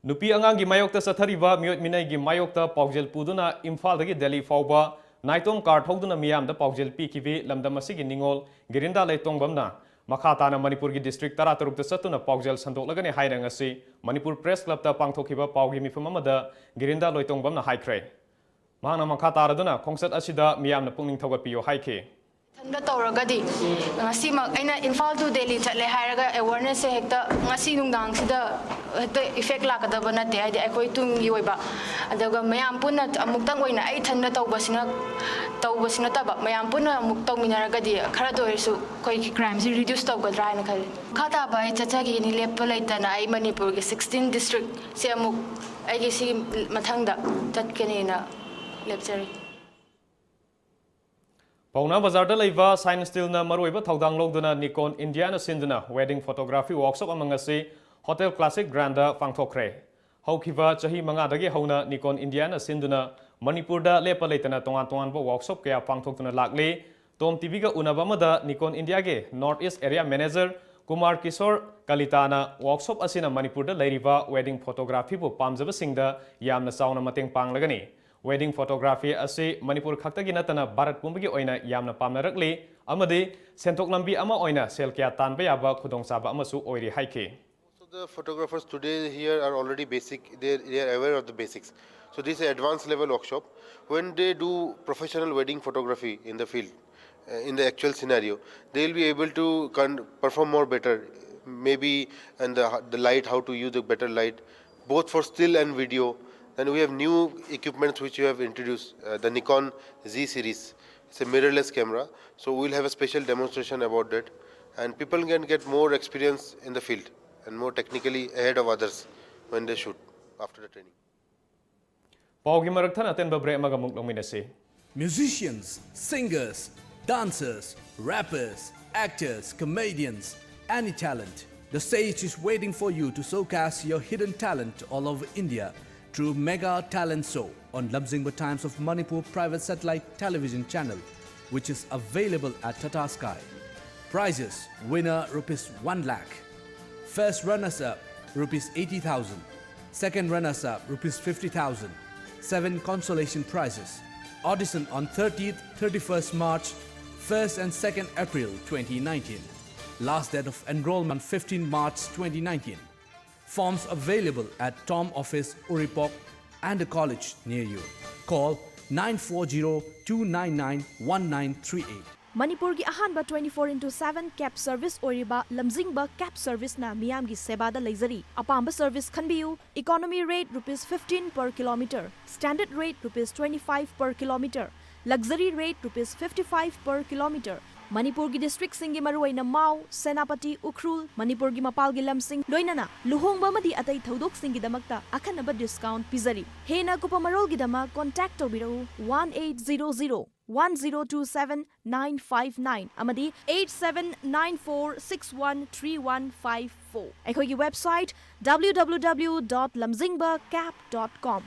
ꯅꯨꯄꯤ ꯑꯉꯥꯡꯒꯤ ꯃꯥꯌꯣꯛꯇ ꯆꯠꯊꯔꯤꯕ ꯃꯤꯑꯣꯠ ꯃꯤꯅꯩꯒꯤ ꯃꯥꯌꯣꯛꯇ ꯄꯥꯎꯖꯦꯜ ꯄꯨꯗꯨꯅ ꯏꯝꯐꯥꯜꯗꯒꯤ ꯗꯦꯜꯂꯤ ꯐꯥꯎꯕ ꯅꯥꯏꯇꯣꯝ car ꯊꯧꯗꯨꯅ ꯃꯤꯌꯥꯝꯗ ꯄꯥꯎꯖꯦꯜ ꯄꯤꯈꯤꯕꯤ ꯂꯝꯗꯝ ꯑꯁꯤꯒꯤ ꯅꯤꯉꯣꯜ ꯒꯤꯔꯤꯟꯗꯥ ꯂꯩꯇꯣꯡꯕꯝꯅ ꯃꯈꯥ ꯇꯥꯅ ꯃꯅꯤꯄꯨꯔꯒꯤ district ꯇꯔꯥꯇꯔꯨꯛꯇ ꯆꯠꯇꯨꯅ ꯄꯥꯎꯖꯦꯜ ꯁꯟꯗꯣꯛꯂꯒꯅꯤ ꯍꯥꯏꯅ ꯉꯁꯤ ꯃꯅꯤꯄꯨꯔ Press Clubꯇ ꯄꯥꯡꯊꯣꯛꯈꯤꯕ ꯄꯥꯎꯒꯤ ꯃꯤꯐꯝ ꯑꯃꯗ ꯒꯤꯔꯤꯟꯗꯥ ꯂꯣꯏꯇꯣꯡꯕꯝꯅ ꯍꯥꯏꯈ꯭ꯔꯦ꯫ ꯃꯍꯥꯛꯅ ꯃꯈꯥ ꯇꯥꯔꯗꯨꯅ ꯈꯣꯡꯆꯠ ꯑꯁꯤꯗ ꯃꯤꯌꯥꯝꯅ ꯄꯨꯛꯅꯤꯡ ꯊꯧꯒꯠꯄꯤꯌꯨ ꯍꯥꯏꯈꯤ꯫ ꯏꯊꯟꯗ ꯇꯧꯔꯒꯗꯤ ꯉꯁꯤꯃꯛ ꯑꯩꯅ ꯏꯝꯐꯥꯜ to ꯗꯦꯜꯂꯤ ꯆꯠꯂꯦ ꯍꯥꯏꯔꯒ awarenessꯁꯦ ꯍꯦꯛꯇ ꯉꯁꯤ ꯅꯨꯡꯗꯥꯡꯁꯤꯗ ꯍꯦꯛꯇ effect ꯂꯥꯛꯀꯗꯕ ꯅꯠꯇꯦ, ꯍꯥꯏꯗꯤ ꯑꯩꯈꯣꯏ ꯇꯨꯡꯒꯤ ꯑꯣꯏꯕ꯫ ꯑꯗꯨꯒ ꯃꯌꯥꯝ ꯄꯨꯟꯅ ꯑꯃꯨꯛꯇꯪ ꯑꯣꯏꯅ ꯑꯩ ꯏꯊꯟꯗ ꯇꯧꯕꯁꯤꯅ, ꯇꯧꯕꯁꯤ ꯅꯠꯇꯕ, ꯃꯌꯥꯝ ꯄꯨꯟꯅ ꯑꯃꯨꯛ ꯇꯧꯃꯤꯟꯅꯔꯒꯗꯤ ꯈꯔꯗ ꯑꯣꯏꯔꯁꯨ ꯑꯩꯈꯣꯏꯒꯤ crimeꯁꯤ reduce ꯇꯧꯒꯗ꯭ꯔꯥ ꯍꯥꯏꯅ ꯈꯜꯂꯤ꯫ ꯃꯈꯥ ꯇꯥꯕ ꯑꯩ ꯆꯠꯆꯈꯤꯒꯅꯤ, ꯂꯦꯞꯄ ꯂꯩꯇꯅ ꯑꯩ ꯃꯅꯤꯄꯨꯔꯒꯤ sixteen districtꯁꯦ ꯑꯃꯨꯛ ꯑꯩꯒꯤ ꯁꯤꯒꯤ ꯃꯊꯪꯗ ꯆꯠꯀꯅꯤꯅ ꯂꯦꯞꯆꯔꯤ꯫ ꯄꯥꯎꯅꯥ ꯕꯖꯥꯔꯗ ꯂꯩꯕ Shine Steelꯅ ꯃꯔꯨꯑꯣꯏꯕ ꯊꯧꯗꯥꯡ ꯂꯧꯗꯨꯅ Nikon Indiaꯅ ꯁꯤꯟꯗꯨꯅ wedding photography workshop ꯑꯃ ꯉꯁꯤ Hotel Classic Grandꯗ ꯄꯥꯡꯊꯣꯛꯈ꯭ꯔꯦ꯫ ꯍꯧꯈꯤꯕ ꯆꯍꯤ ꯃꯉꯥꯗꯒꯤ ꯍꯧꯅ Nikon Indiaꯅ ꯁꯤꯟꯗꯨꯅ ꯃꯅꯤꯄꯨꯔꯗ ꯂꯦꯞꯄ ꯂꯩꯇꯅ ꯇꯣꯉꯥꯟ ꯇꯣꯉꯥꯟꯕ workshop ꯀꯌꯥ ꯄꯥꯡꯊꯣꯛꯇꯨꯅ ꯂꯥꯛꯂꯤ꯫ Tom TVꯒ ꯎꯅꯕ ꯑꯃꯗ Nikon Indiaꯒꯤ North East Area Manager Kumar Kishore ꯀꯂꯤꯇꯥꯅ workshop ꯑꯁꯤꯅ ꯃꯅꯤꯄꯨꯔꯗ ꯂꯩꯔꯤꯕ wedding photographyꯕꯨ ꯄꯥꯝꯖꯕꯁꯤꯡꯗ ꯌꯥꯝꯅ ꯆꯥꯎꯅ ꯃꯇꯦꯡ ꯄꯥꯡꯂꯒꯅꯤ꯫ Wedding photography ꯑꯁꯤ ꯃꯅꯤꯄꯨꯔ ꯈꯛꯇꯒꯤ ꯅꯠꯇꯅ ꯚꯥꯔꯠ ꯄꯨꯝꯕꯒꯤ ꯑꯣꯏꯅ ꯌꯥꯝꯅ ꯄꯥꯝꯅꯔꯛꯂꯤ ꯑꯃꯗꯤ ꯁꯦꯟꯊꯣꯛ ꯂꯝꯕꯤ ꯑꯃ ꯑꯣꯏꯅ ꯁꯦꯜ ꯀꯌꯥ ꯇꯥꯟꯕ ꯌꯥꯕ ꯈꯨꯗꯣꯡꯆꯥꯕ ꯑꯃꯁꯨ ꯑꯣꯏꯔꯤ ꯍꯥꯏꯈꯤ꯫ The photographers today here are already basic, they, they are aware of the basics. So this is advanced level workshop. When they do professional wedding photography in the field, uh, in the actual scenario, they will be able to con- perform more better, maybe, and the, the light, how to use a better light, both for still and video. Then we have new equipments which you have introduced, uh, the Nikon Z series. It's a mirrorless camera. So we'll have a special demonstration about that. And people can get more experience in the field and more technically ahead of others when they shoot after the training. ꯄꯥꯎꯒꯤ ꯃꯔꯛ ꯊꯠꯅ ꯑꯇꯦꯟꯕ break ꯑꯃꯒ ꯑꯃꯨꯛ ꯂꯧꯃꯤꯟꯅꯁꯤ꯫ Musicians, singers, dancers, rappers, actors, comedians, any talent. The stage is waiting for you to showcase your hidden talent all over India through Mega Talent Show on Lamjingba Times of Manipur private satellite television channel, which is available at Tata Sky. Prizes: winner rupees one lakh, first runners up rupees eighty thousand, second runners up rupees fifty thousand, seven consolation prizes. Audition on thirtieth, thirty-first March, first and second April twenty nineteen. Last date of enrollment fifteen March twenty nineteen. Forms available at Tom Office, Uripok, and the college near you. Call nine four zero two nine nine one nine three eight. ꯃꯅꯤꯄꯨꯔꯒꯤ ꯑꯍꯥꯟꯕ twenty four into seven cab service ꯑꯣꯏꯔꯤꯕ ꯂꯝꯖꯤꯡꯕ cab serviceꯅ ꯃꯤꯌꯥꯝꯒꯤ ꯁꯦꯕꯥꯗ ꯂꯩꯖꯔꯤ꯫ ꯑꯄꯥꯝꯕ service ꯈꯟꯕꯤꯌꯨ꯫ Economy rate rupees fifteen per kilometer, standard rate rupees twenty five per kilometer, luxury rate rupees fifty five per kilometer꯫ ꯃꯅꯤꯄꯨꯔꯒꯤ districtꯁꯤꯡꯒꯤ ꯃꯔꯨꯑꯣꯏꯅ ꯃꯥꯎ, ꯁꯦꯅꯥꯄꯇꯤ, ꯎꯈ꯭ꯔꯨꯜ, ꯃꯅꯤꯄꯨꯔꯒꯤ ꯃꯄꯥꯜꯒꯤ ꯂꯝꯁꯤꯡ, ꯂꯣꯏꯅꯅ ꯂꯨꯍꯣꯡꯕ ꯑꯃꯗꯤ ꯑꯇꯩ ꯊꯧꯗꯣꯛꯁꯤꯡꯒꯤꯗꯃꯛꯇ ꯑꯈꯟꯅꯕ discount ꯄꯤꯖꯔꯤ꯫ ꯍꯦꯟꯅ ꯑꯀꯨꯞꯄ ꯃꯔꯣꯜꯒꯤꯗꯃꯛ contact ꯇꯧꯕꯤꯔꯛꯎ one eight zero zero one zero two seven nine five nine ꯑꯃꯗꯤ eight seven nine four six one three one five four꯫ ꯑꯩꯈꯣꯏꯒꯤ website W W W dot lamjingba cab dot com꯫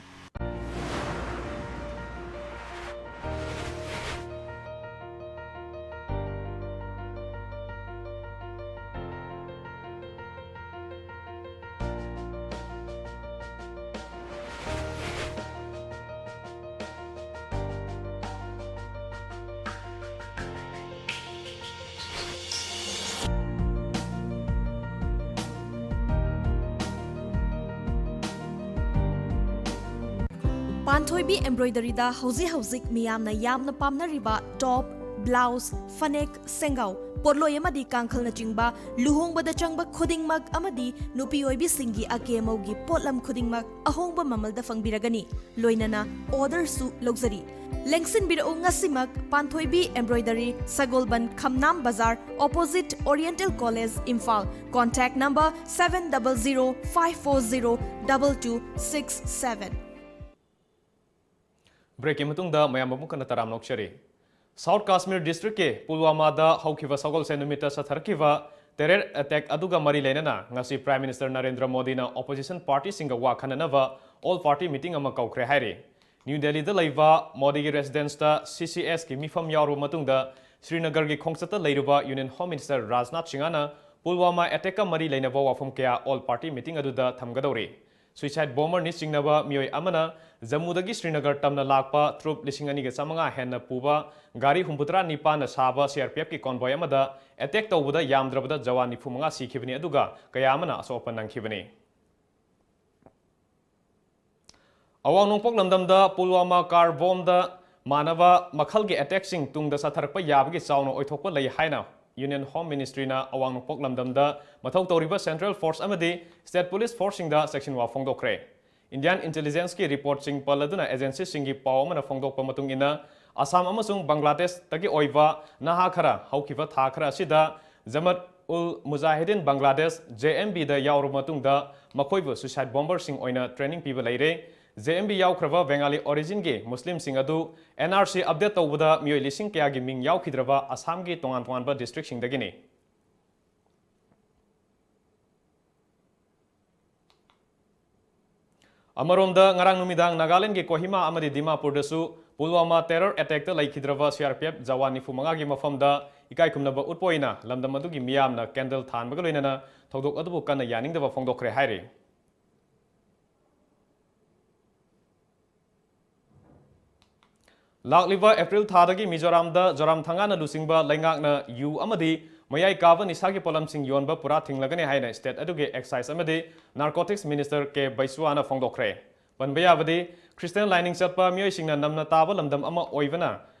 ꯄꯥꯟꯊꯣꯏꯕꯤ ꯑꯦꯝꯕ꯭ꯔꯣꯏꯗꯔꯤꯗ ꯍꯧꯖꯤꯛ ꯍꯧꯖꯤꯛ ꯃꯤꯌꯥꯝꯅ ꯌꯥꯝꯅ ꯄꯥꯝꯅꯔꯤꯕ ꯇꯣꯞ, blouse, ꯐꯅꯦꯛ, ꯁꯦꯡꯒꯥꯎ, ꯄꯣꯠꯂꯣꯏ ꯑꯃꯗꯤ ꯀꯥꯡꯈꯜꯅꯆꯤꯡꯕ ꯂꯨꯍꯣꯡꯕꯗ ꯆꯪꯕ ꯈꯨꯗꯤꯡꯃꯛ ꯑꯃꯗꯤ ꯅꯨꯄꯤ ꯑꯣꯏꯕꯤꯁꯤꯡꯒꯤ ꯑꯀꯦ ꯑꯃꯧꯒꯤ ꯄꯣꯠꯂꯝ ꯈꯨꯗꯤꯡꯃꯛ ꯑꯍꯣꯡꯕ ꯃꯃꯜꯗ ꯐꯪꯕꯤꯔꯒꯅꯤ꯫ ꯂꯣꯏꯅꯅ ꯑꯣꯔꯗꯔꯁꯨ ꯂꯧꯖꯔꯤ꯫ ꯂꯦꯡꯁꯤꯟꯕꯤꯔꯛꯎ ꯉꯁꯤꯃꯛ ꯄꯥꯟꯊꯣꯏꯕꯤ ꯑꯦꯝꯕ꯭ꯔꯣꯏꯗꯔꯤ, ꯁꯒꯣꯜꯕꯟ ꯈꯝꯅꯥꯝ ꯕꯖꯥꯔ, opposite Oriental College, Imphal. Contact number seven double zero five four zero double two six seven. ꯕ꯭ꯔꯦꯛꯀꯤ ꯃꯇꯨꯡꯗ ꯃꯌꯥꯝ ꯑꯃꯨꯛ ꯍꯟꯅ ꯇꯔꯥꯝꯅ ꯑꯣꯛꯆꯔꯤ꯫ ꯁꯥꯎꯠ ꯀꯥꯁꯃꯤꯔ ꯗꯤꯁꯇ꯭ꯔꯤꯛꯀꯤ ꯄꯨꯜꯋꯥꯃꯥꯗ ꯍꯧꯈꯤꯕ ꯁꯒꯣꯜꯁꯦꯟ ꯅꯨꯃꯤꯠꯇ ꯆꯠꯊꯔꯛꯈꯤꯕ ꯇꯦꯔꯔ ꯑꯦꯇꯦꯛ ꯑꯗꯨꯒ ꯃꯔꯤ ꯂꯩꯅꯅ ꯉꯁꯤ ꯄ꯭ꯔꯥꯏꯝ ꯃꯤꯅꯤꯁꯇꯔ ꯅꯔꯦꯟꯗ꯭ꯔ ꯃꯣꯗꯤꯅ ꯑꯣꯄꯣꯖꯤꯁꯟ ꯄꯥꯔꯇꯤꯁꯤꯡꯒ ꯋꯥ ꯈꯟꯅꯅꯕ ꯑꯣꯜ ꯄꯥꯔꯇꯤ ꯃꯤꯇꯤꯡ ꯑꯃ ꯀꯧꯈ꯭ꯔꯦ ꯍꯥꯏꯔꯤ꯫ ꯅ꯭ꯌꯨ ꯗꯦꯜꯂꯤꯗ ꯂꯩꯕ ꯃꯣꯗꯤꯒꯤ ꯔꯦꯁꯤꯗꯦꯟꯁꯇ ꯁꯤ ꯁꯤ ꯑꯦꯁꯀꯤ ꯃꯤꯐꯝ ꯌꯥꯎꯔꯕ ꯃꯇꯨꯡꯗ ꯁ꯭ꯔꯤꯅꯒꯔꯒꯤ ꯈꯣꯡꯆꯠꯇ ꯂꯩꯔꯨꯕ ꯌꯨꯅꯤꯌꯟ ꯍꯣꯝ ꯃꯤꯅꯤꯁꯇꯔ ꯔꯥꯖꯅꯥꯊ ꯁꯤꯡꯍꯅ ꯄꯨꯜꯋꯥꯃꯥ ꯑꯦꯇꯦꯛꯀ ꯃꯔꯤ ꯂꯩꯅꯕ ꯋꯥꯐꯝ ꯀꯌꯥ ꯑꯣꯜ ꯄꯥꯔꯇꯤ ꯃꯤꯇꯤꯡ ꯑꯗꯨꯗ ꯊꯝꯒꯗꯧꯔꯤ꯫ ꯁꯨꯏꯁꯥꯏꯗ ꯕꯣꯝꯕꯔꯅꯤ ꯆꯤꯡꯅꯕ ꯃꯤꯑꯣꯏ ꯑꯃꯅ ꯖꯝꯃꯨꯗꯒꯤ ꯁ꯭ꯔꯤꯅꯒꯔ ꯇꯝꯅ ꯂꯥꯛꯄ ꯇ꯭ꯔꯨꯞ ꯂꯤꯁꯤꯡ ꯑꯅꯤꯒ ꯆꯥꯃꯉꯥ ꯍꯦꯟꯅ ꯄꯨꯕ ꯒꯥꯔꯤ ꯍꯨꯝꯐꯨꯇꯔꯥ ꯅꯤꯄꯥꯟꯅ ꯁꯥꯕ ꯁꯤ ꯑꯥꯔ ꯄꯤ ꯑꯦꯐꯀꯤ ꯀꯣꯟꯚꯣꯏ ꯑꯃꯗ ꯑꯦꯇꯦꯛ ꯇꯧꯕꯗ ꯌꯥꯝꯗ꯭ꯔꯕꯗ ꯖꯋꯥꯟ ꯅꯤꯐꯨ ꯃꯉꯥ ꯁꯤꯈꯤꯕꯅꯤ, ꯑꯗꯨꯒ ꯀꯌꯥ ꯑꯃꯅ ꯑꯁꯣꯛ ꯑꯄꯟ ꯅꯪꯈꯤꯕꯅꯤ꯫ ꯑꯋꯥꯡ ꯅꯣꯡꯄꯣꯛ ꯂꯝꯗꯝꯗ ꯄꯨꯜꯋꯥꯃꯥ ꯀꯥꯔ ꯕꯣꯝꯗ ꯃꯥꯟꯅꯕ ꯃꯈꯜꯒꯤ ꯑꯦꯇꯦꯛꯁꯤꯡ ꯇꯨꯡꯗ ꯆꯠꯊꯔꯛꯄ ꯌꯥꯕꯒꯤ ꯆꯥꯎꯅ ꯑꯣꯏꯊꯣꯛꯄ ꯂꯩ ꯍꯥꯏꯅ ꯌꯨꯅꯤꯌꯟ ꯍꯣꯝ ꯃꯤꯅꯤꯁꯇ꯭ꯔꯤꯅ ꯑꯋꯥꯡ ꯅꯣꯡꯄꯣꯛ ꯂꯝꯗꯝꯗ ꯃꯊꯧ ꯇꯧꯔꯤꯕ ꯁꯦꯟꯇ꯭ꯔꯦꯜ ꯐꯣꯔꯁ ꯑꯃꯗꯤ ꯁ꯭ꯇꯦꯠ ꯄꯨꯂꯤꯁ ꯐꯣꯔꯁꯁꯤꯡꯗ ꯆꯦꯛꯁꯤꯟꯋꯥ ꯐꯣꯡꯗꯣꯛꯈ꯭ꯔꯦ꯫ ꯏꯟꯗꯤꯌꯥꯟ ꯏꯟꯇꯦꯂꯤꯖꯦꯟꯁꯀꯤ ꯔꯤꯄꯣꯔꯠꯁꯤꯡ ꯄꯜꯂꯗꯨꯅ ꯑꯦꯖꯦꯟꯁꯤꯁꯤꯡꯒꯤ ꯄꯥꯎ ꯑꯃꯅ ꯐꯣꯡꯗꯣꯛꯄ ꯃꯇꯨꯡ ꯏꯟꯅ, ꯑꯁꯥꯝ ꯑꯃꯁꯨꯡ ꯕꯪꯒ꯭ꯂꯥꯗꯦꯁꯇꯒꯤ ꯑꯣꯏꯕ ꯅꯍꯥ ꯈꯔ ꯍꯧꯈꯤꯕ ꯊꯥ ꯈꯔ ꯑꯁꯤꯗ ꯖꯃꯠ ꯎꯜ ꯃꯨꯖꯥꯍꯤꯗꯤꯟ ꯕꯪꯒ꯭ꯂꯥꯗꯦꯁ, ꯖꯦ ꯑꯦꯝ ꯕꯤꯗ ꯌꯥꯎꯔꯕ ꯃꯇꯨꯡꯗ ꯃꯈꯣꯏꯕꯨ ꯁꯨꯏꯁꯥꯏꯗ ꯕꯣꯝꯕꯔꯁꯤꯡ ꯑꯣꯏꯅ ꯇ꯭ꯔꯦꯅꯤꯡ ꯄꯤꯕ ꯂꯩꯔꯦ꯫ ꯖꯦ ꯑꯦꯝ ꯕꯤ ꯌꯥꯎꯈ꯭ꯔꯕ ꯕꯦꯡꯒꯥꯂꯤ ꯑꯣꯔꯤꯖꯤꯟꯒꯤ ꯃꯨꯁꯂꯤꯝꯁꯤꯡ ꯑꯗꯨ ꯑꯦꯟ ꯑꯥꯔ ꯁꯤ ꯑꯞꯗꯦꯠ ꯇꯧꯕꯗ ꯃꯤꯑꯣꯏ ꯂꯤꯁꯤꯡ ꯀꯌꯥꯒꯤ ꯃꯤꯡ ꯌꯥꯎꯈꯤꯗ꯭ꯔꯕ ꯑꯁꯥꯝꯒꯤ ꯇꯣꯉꯥꯟ ꯇꯣꯉꯥꯟꯕ ꯗꯤꯁꯇ꯭ꯔꯤꯛꯁꯤꯡꯗꯒꯤꯅꯤ꯫ ꯑꯃꯔꯣꯝꯗ, ꯉꯔꯥꯡ ꯅꯨꯃꯤꯗꯥꯡ ꯅꯥꯒꯥꯂꯦꯟꯗꯒꯤ ꯀꯣꯍꯤꯃꯥ ꯑꯃꯗꯤ ꯗꯤꯃꯥꯄꯨꯔꯗꯁꯨ ꯄꯨꯜꯋꯥꯃꯥ ꯇꯦꯔꯔ ꯑꯦꯇꯦꯛꯇ ꯂꯩꯈꯤꯗ꯭ꯔꯕ C R P F Jawan ꯅꯤꯐꯨ ꯃꯉꯥꯒꯤ ꯃꯐꯝꯗ ꯏꯀꯥꯏ ꯈꯨꯝꯅꯕ ꯎꯠꯄ ꯑꯣꯏꯅ ꯂꯝꯗꯝ ꯑꯗꯨꯒꯤ ꯃꯤꯌꯥꯝꯅ ꯀꯦꯟꯗꯜ ꯊꯥꯟꯕꯒ ꯂꯣꯏꯅꯅ ꯊꯧꯗꯣꯛ ꯑꯗꯨꯕꯨ ꯀꯟꯅ ꯌꯥꯅꯤꯡꯗꯕ ꯐꯣꯡꯗꯣꯛꯈ꯭ꯔꯦ ꯍꯥꯏꯔꯤ꯫ ꯂꯥꯛꯂꯤꯕ ꯑꯦꯄ꯭ꯔꯤꯜ ꯊꯥꯗꯒꯤ ꯃꯤꯖꯣꯔꯥꯝꯗ ꯖꯣꯔꯥꯝ ꯊꯪꯒꯥꯅ ꯂꯨꯆꯤꯡꯕ ꯂꯩꯉꯥꯛꯅ ꯌꯨ ꯑꯃꯗꯤ ꯃꯌꯥꯏ ꯀꯥꯕ ꯅꯤꯁꯥꯒꯤ ꯄꯣꯠꯂꯝꯁꯤꯡ ꯌꯣꯟꯕ ꯄꯨꯔꯥ ꯊꯤꯡꯂꯒꯅꯤ ꯍꯥꯏꯅ ꯁ꯭ꯇꯦꯠ ꯑꯗꯨꯒꯤ ꯑꯦꯛꯁꯥꯏꯖ ꯑꯃꯗꯤ ꯅꯥꯔꯀꯣꯇꯤꯛꯁ ꯃꯤꯅꯤꯁꯇꯔ ꯀꯦ ꯕꯩꯁ꯭ꯋꯥꯅ ꯐꯣꯡꯗꯣꯛꯈ꯭ꯔꯦ꯫ ꯄꯟꯕ ꯌꯥꯕꯗꯤ, ꯈ꯭ꯔꯤꯁꯇꯤꯌꯥꯟ ꯂꯥꯏꯅꯤꯡ ꯆꯠꯄ ꯃꯤꯑꯣꯏꯁꯤꯡꯅ ꯅꯝꯅ ꯇꯥꯕ ꯂꯝꯗꯝ ꯑꯃ ꯑꯣꯏꯕꯅ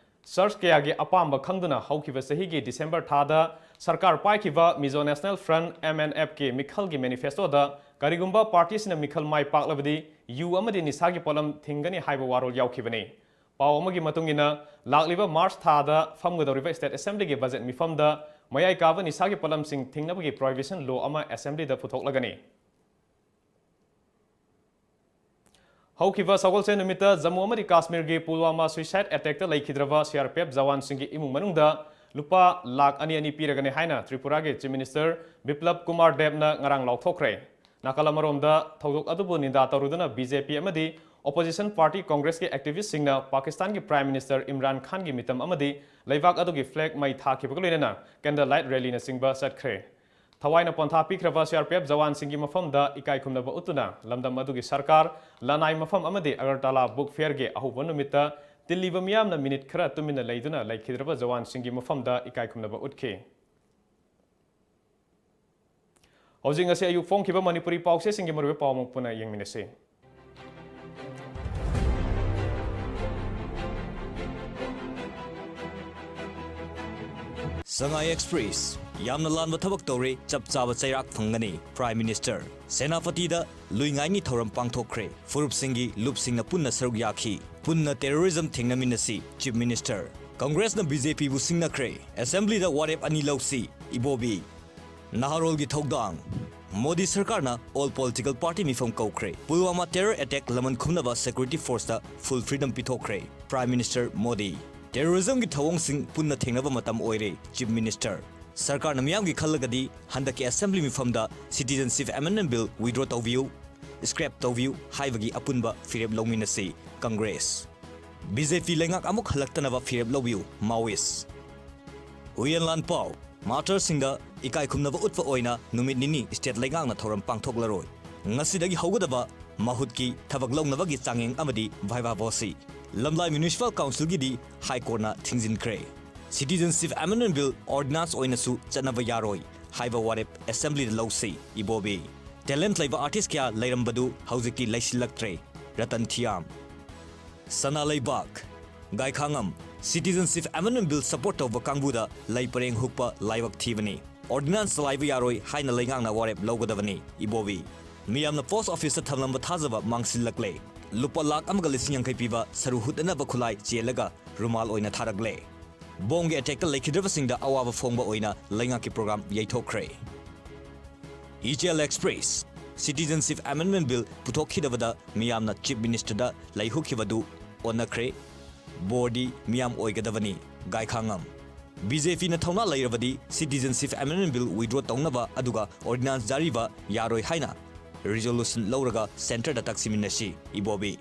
ꯆꯔꯆ ꯀꯌꯥꯒꯤ ꯑꯄꯥꯝꯕ ꯈꯪꯗꯨꯅ ꯍꯧꯈꯤꯕ ꯆꯍꯤꯒꯤ ꯗꯤꯁꯦꯝꯕꯔ ꯊꯥꯗ ꯁꯔꯀꯥꯔ ꯄꯥꯏꯈꯤꯕ Mizo National Front, M N F ꯀꯤ ꯃꯤꯈꯜꯒꯤ ꯃꯦꯅꯤꯐꯦꯁꯇꯣꯗ ꯀꯔꯤꯒꯨꯝꯕ ꯄꯥꯔꯇꯤꯁꯤꯅ ꯃꯤꯈꯜ ꯃꯥꯏ ꯄꯥꯛꯂꯕꯗꯤ ꯌꯨ ꯑꯃꯗꯤ ꯅꯤꯁꯥꯒꯤ ꯄꯣꯠꯂꯝ ꯊꯤꯡꯒꯅꯤ ꯍꯥꯏꯕ ꯋꯥꯔꯣꯜ ꯌꯥꯎꯈꯤꯕꯅꯤ꯫ ꯄꯥꯎ ꯑꯃꯒꯤ ꯃꯇꯨꯡ ꯏꯟꯅ, ꯂꯥꯛꯂꯤꯕ ꯃꯥꯔꯆ ꯊꯥꯗ ꯐꯝꯒꯗꯧꯔꯤꯕ ꯁ꯭ꯇꯦꯠ ꯑꯦꯁꯦꯝꯕ꯭ꯂꯤꯒꯤ ꯕꯖꯦꯠ ꯃꯤꯐꯝꯗ ꯃꯌꯥꯏ ꯀꯥꯕ ꯅꯤꯁꯥꯒꯤ ꯄꯣꯠꯂꯝꯁꯤꯡ ꯊꯤꯡꯅꯕꯒꯤ ꯄ꯭ꯔꯣꯍꯤꯕꯤꯁꯟ ꯂꯣ ꯑꯃ ꯑꯦꯁꯦꯝꯕ꯭ꯂꯤꯗ ꯄꯨꯊꯣꯛꯂꯒꯅꯤ꯫ ꯍꯧꯈꯤꯕ ꯁꯒꯣꯜꯁꯦꯟ ꯅꯨꯃꯤꯠꯇ ꯖꯝꯃꯨ ꯑꯃꯗꯤ ꯀꯥꯁꯃꯤꯔꯒꯤ ꯄꯨꯜꯋꯥꯃꯥ ꯁꯨꯏꯁꯥꯏꯗ ꯑꯦꯇꯦꯛꯇ ꯂꯩꯈꯤꯗ꯭ꯔꯕ ꯁꯤ ꯑꯥꯔ ꯄꯤ ꯑꯦꯐ ꯖꯋꯥꯟꯁꯤꯡꯒꯤ ꯏꯃꯨꯡ ꯃꯅꯨꯡꯗ ꯂꯨꯄꯥ ꯂꯥꯈ ꯑꯅꯤ ꯑꯅꯤ ꯄꯤꯔꯒꯅꯤ ꯍꯥꯏꯅ ꯇ꯭ꯔꯤꯄꯨꯔꯥꯒꯤ ꯆꯤꯐ ꯃꯤꯅꯤꯁꯇꯔ ꯕꯤꯄ꯭ꯂꯕ ꯀꯨꯃꯥꯔ ꯗꯦꯕꯅ ꯉꯔꯥꯡ ꯂꯥꯎꯊꯣꯛꯈ꯭ꯔꯦ꯫ ꯅꯥꯀꯜ ꯑꯃꯔꯣꯝꯗ, ꯊꯧꯗꯣꯛ ꯑꯗꯨꯕꯨ ꯅꯤꯟꯗꯥ ꯇꯧꯔꯨꯗꯨꯅ ꯕꯤ ꯖꯦ ꯄꯤ ꯑꯃꯗꯤ opposition party ꯀꯣꯡꯒ꯭ꯔꯦꯁꯀꯤ ꯑꯦꯛꯇꯤꯚꯤꯁ꯭ꯠꯁꯤꯡꯅ ꯄꯥꯀꯤꯁꯇꯥꯟꯒꯤ prime minister Imran ꯈꯥꯟꯒꯤ ꯃꯤꯇꯝ ꯑꯃꯗꯤ ꯂꯩꯕꯥꯛ ꯑꯗꯨꯒꯤ ꯐ꯭ꯂꯦꯒ ꯃꯩ ꯊꯥꯈꯤꯕꯒ ꯂꯣꯏꯅꯅ ꯀꯦꯟꯗꯜ ꯂꯥꯏꯠ ꯔꯦꯂꯤꯅꯆꯤꯡꯕ ꯆꯠꯈ꯭ꯔꯦ꯫ ꯊꯋꯥꯏꯅ ꯄꯣꯟꯊꯥ ꯄꯤꯈ꯭ꯔꯕ ꯁꯤ ꯑꯥꯔ ꯄꯤ ꯑꯦꯐ ꯖꯋꯥꯟꯁꯤꯡꯒꯤ ꯃꯐꯝꯗ ꯏꯀꯥꯏ ꯈꯨꯝꯅꯕ ꯎꯠꯇꯨꯅ ꯂꯝꯗꯝ ꯑꯗꯨꯒꯤ ꯁꯔꯀꯥꯔ, ꯂꯅꯥꯏ ꯃꯐꯝ ꯑꯃꯗꯤ ꯑꯒꯔꯇꯥꯂꯥ ꯕꯨꯛ ꯐꯤꯌꯔꯒꯤ ꯑꯍꯧꯕ ꯅꯨꯃꯤꯠꯇ ꯇꯤꯜꯂꯤꯕ ꯃꯤꯌꯥꯝꯅ ꯃꯤꯅꯤꯠ ꯈꯔ ꯇꯨꯃꯤꯟꯅ ꯂꯩꯗꯨꯅ ꯂꯩꯈꯤꯗ꯭ꯔꯕ ꯖꯋꯥꯟꯁꯤꯡꯒꯤ ꯃꯐꯝꯗ ꯏꯀꯥꯏ ꯈꯨꯝꯅꯕ ꯎꯠꯈꯤ꯫ ꯍꯧꯖꯤꯛ ꯉꯁꯤ ꯑꯌꯨꯛ ꯐꯣꯡꯈꯤꯕ ꯃꯅꯤꯄꯨꯔꯤ ꯄꯥꯎꯆꯦꯁꯤꯡꯒꯤ ꯃꯔꯨꯑꯣꯏꯕ ꯄꯥꯎ ꯑꯃꯨꯛ ꯄꯨꯟꯅ ꯌꯦꯡꯃꯤꯟꯅꯁꯤ꯫ ꯁꯉꯥꯏ ꯑꯦꯛꯁꯄ꯭ꯔꯦꯁ, ꯌꯥꯝꯅ ꯂꯥꯟꯕ ꯊꯕꯛ ꯇꯧꯔꯦ, ꯆꯞ ꯆꯥꯕ ꯆꯩꯔꯥꯛ ꯐꯪꯒꯅꯤ, ꯄ꯭ꯔꯥꯏꯝ ꯃꯤꯅꯤꯁꯇꯔ꯫ ꯁꯦꯅꯥꯄꯇꯤꯗ ꯂꯨꯏ ꯉꯥꯏꯅꯤ ꯊꯧꯔꯝ ꯄꯥꯡꯊꯣꯛꯈ꯭ꯔꯦ, ꯐꯨꯔꯨꯞꯁꯤꯡꯒꯤ ꯂꯨꯞꯁꯤꯡꯅ ꯄꯨꯟꯅ ꯁꯔꯨꯛ ꯌꯥꯈꯤ, ꯄꯨꯟꯅ ꯇꯦꯔꯣꯔꯤꯖꯝ ꯊꯦꯡꯅꯃꯤꯟꯅꯁꯤ, ꯆꯤꯐ ꯃꯤꯅꯤꯁꯇꯔ꯫ ꯀꯪꯒ꯭ꯔꯦꯁꯅ ꯕꯤ ꯖꯦ ꯄꯤꯕꯨ ꯁꯤꯡꯅꯈ꯭ꯔꯦ, ꯑꯦꯁꯦꯝꯕ꯭ꯂꯤꯗ ꯋꯥꯔꯦꯞ ꯑꯅꯤ ꯂꯧꯁꯤ, ꯏꯕꯣꯕꯤ꯫ ꯅꯍꯥꯔꯣꯜꯒꯤ ꯊꯧꯗꯥꯡ꯫ ꯃꯣꯗꯤ ꯁꯔꯀꯥꯔꯅ ꯑꯣꯜ ꯄꯣꯂꯤꯇꯤꯀꯦꯜ ꯄꯥꯔꯇꯤ ꯃꯤꯐꯝ ꯀꯧꯈ꯭ꯔꯦ꯫ ꯄꯨꯜꯋꯥꯃꯥ ꯇꯦꯔꯣꯔ ꯑꯦꯇꯦꯛ ꯂꯃꯟ ꯈꯨꯝꯅꯕ ꯁꯦꯀ꯭ꯌꯨꯔꯤꯇꯤ ꯐꯣꯔꯁꯇ ꯐꯨꯜ ꯐ꯭ꯔꯤꯗꯝ ꯄꯤꯊꯣꯛꯈ꯭ꯔꯦ꯫ Prime minister Modi. ꯇꯦꯔꯣꯔꯤꯖꯝꯒꯤ ꯊꯧꯑꯣꯡꯁꯤꯡ ꯄꯨꯟꯅ ꯊꯦꯡꯅꯕ ꯃꯇꯝ ꯑꯣꯏꯔꯦ, ꯆꯤꯐ ꯃꯤꯅꯤꯁꯇꯔ꯫ ꯁꯔꯀꯥꯔꯅ ꯃꯤꯌꯥꯝꯒꯤ ꯈꯜꯂꯒꯗꯤ ꯍꯟꯗꯛꯀꯤ ꯑꯦꯁꯦꯝꯕ꯭ꯂꯤ ꯃꯤꯐꯝꯗ ꯁꯤꯇꯤꯖꯟꯁꯤꯞ ꯑꯦꯃꯦꯟꯗꯃꯦꯟ ꯕꯤꯜ ꯋꯤꯗ꯭ꯔꯣ ꯇꯧꯕꯤꯌꯨ, ꯁ꯭ꯀ꯭ꯔꯦꯞ ꯇꯧꯕꯤꯌꯨ ꯍꯥꯏꯕꯒꯤ ꯑꯄꯨꯟꯕ ꯐꯤꯔꯦꯞ ꯂꯧꯃꯤꯟꯅꯁꯤ, ꯀꯪꯒ꯭ꯔꯦꯁ꯫ ꯕꯤ ꯖꯦ ꯄꯤ ꯂꯩꯉꯥꯛ ꯑꯃꯨꯛ ꯍꯜꯂꯛꯇꯅꯕ ꯐꯤꯔꯦꯞ ꯂꯧꯕꯤꯌꯨ, ꯃꯥꯋꯤꯁ꯫ ꯍꯨꯏꯌꯦꯟ ꯂꯥꯟꯄꯥꯎ꯫ ꯃꯥꯔꯇꯔꯁꯤꯡꯗ ꯏꯀꯥꯏ ꯈꯨꯝꯅꯕ ꯎꯠꯄ ꯑꯣꯏꯅ ꯅꯨꯃꯤꯠ ꯅꯤꯅꯤ ꯁ꯭ꯇꯦꯠ ꯂꯩꯉꯥꯛꯅ ꯊꯧꯔꯝ ꯄꯥꯡꯊꯣꯛꯂꯔꯣꯏ꯫ ꯉꯁꯤꯗꯒꯤ ꯍꯧꯒꯗꯕ ꯃꯍꯨꯠꯀꯤ ꯊꯕꯛ ꯂꯧꯅꯕꯒꯤ ꯆꯥꯡꯌꯦꯡ ꯑꯃꯗꯤ ꯚꯥꯏꯚꯥ ꯚꯣꯁꯤ꯫ ꯂꯝꯂꯥꯏ ꯃ꯭ꯌꯨꯅꯤꯁꯤꯄꯥꯜ ꯀꯥꯎꯟꯁꯤꯜꯒꯤꯗꯤ ꯍꯥꯏ ꯀꯣꯔꯠꯅ ꯊꯤꯡꯖꯤꯟꯈ꯭ꯔꯦ꯫ ꯁꯤꯇꯤꯖꯟꯁꯤꯞ ꯑꯦꯃꯦꯟꯗꯃꯦꯟ ꯕꯤꯜ ꯑꯣꯔꯗꯤꯅꯥꯟꯁ ꯑꯣꯏꯅꯁꯨ ꯆꯠꯅꯕ ꯌꯥꯔꯣꯏ ꯍꯥꯏꯕ ꯋꯥꯔꯦꯞ ꯑꯦꯁꯦꯝꯕ꯭ꯂꯤꯗ ꯂꯧꯁꯤ, ꯏꯕꯣꯕꯤ꯫ ꯇꯦꯂꯦꯟꯠ ꯂꯩꯕ ꯑꯥꯔꯇꯤꯁ ꯀꯌꯥ ꯂꯩꯔꯝꯕꯗꯨ ꯍꯧꯖꯤꯛꯇꯤ ꯂꯩꯁꯤꯜꯂꯛꯇ꯭ꯔꯦ꯫ ꯔꯇꯟ ꯊꯤꯌꯥꯝ꯫ ꯁꯅꯥ ꯂꯩꯕꯥꯛ, ꯒꯥꯏꯈꯥꯉꯝ꯫ Citizenship Amendment Bill support ꯇꯧꯕ ꯀꯥꯡꯕꯨꯗ ꯂꯩ ꯄꯔꯦꯡ ꯍꯨꯛꯄ ꯂꯥꯏꯕꯛ ꯊꯤꯕꯅꯤ꯫ Ordinance ꯆꯂꯥꯏꯕ ꯌꯥꯔꯣꯏ ꯍꯥꯏꯅ ꯂꯩꯉꯥꯛꯅ ꯋꯥꯔꯦꯞ ꯂꯧꯒꯗꯕꯅꯤ꯫ ꯏꯕꯣꯕꯤ꯫ ꯃꯤꯌꯥꯝꯅ post office ꯇ ꯊꯝꯂꯝꯕ ꯊꯥꯖꯕ ꯃꯥꯡꯁꯤꯜꯂꯛꯂꯦ꯫ ꯂꯨꯄꯥ ꯂꯥꯈ ꯑꯃꯒ ꯂꯤꯁꯤꯡ ꯌꯥꯡꯈꯩ ꯄꯤꯕ ꯁꯔꯨ ꯍꯨꯠꯅꯅꯕ ꯈꯨꯠꯂꯥꯏ ꯆꯦꯜꯂꯒ ꯔꯨꯃꯥꯜ ꯑꯣꯏꯅ ꯊꯥꯔꯛꯂꯦ꯫ ꯕꯣꯝꯒꯤ attack ꯇ ꯂꯩꯈꯤꯗ꯭ꯔꯕꯁꯤꯡꯗ ꯑꯋꯥꯕ ꯐꯣꯡꯕ ꯑꯣꯏꯅ ꯂꯩꯉꯥꯛꯀꯤ program ꯌꯩꯊꯣꯛꯈ꯭ꯔꯦ꯫ ꯏꯆꯦꯜ Express꯫ Citizenship Amendment Bill ꯄꯨꯊꯣꯛꯈꯤꯗꯕꯗ ꯃꯤꯌꯥꯝꯅ Chief Minister ꯗ ꯂꯩ ꯍꯨꯛꯈꯤꯕꯗꯨ ꯑꯣꯟꯅꯈ꯭ꯔꯦ꯫ ꯕꯣꯔꯗꯤ ꯃꯤꯌꯥꯝ ꯑꯣꯏꯒꯗꯕꯅꯤ꯫ ꯒꯥꯏꯈꯥꯉꯝ꯫ BJP ꯅ ꯊꯧꯅꯥ ꯂꯩꯔꯕꯗꯤ Citizenship Amendment Bill withdraw ꯇꯧꯅꯕ ꯑꯗꯨꯒ ordinance ꯖꯥꯔꯤꯕ ꯌꯥꯔꯣꯏ ꯍꯥꯏꯅ resolution ꯂꯧꯔꯒ centre ꯗ ꯇꯛꯁꯤꯟꯃꯤꯟꯅꯁꯤ꯫ ꯏꯕꯣꯕꯤ꯫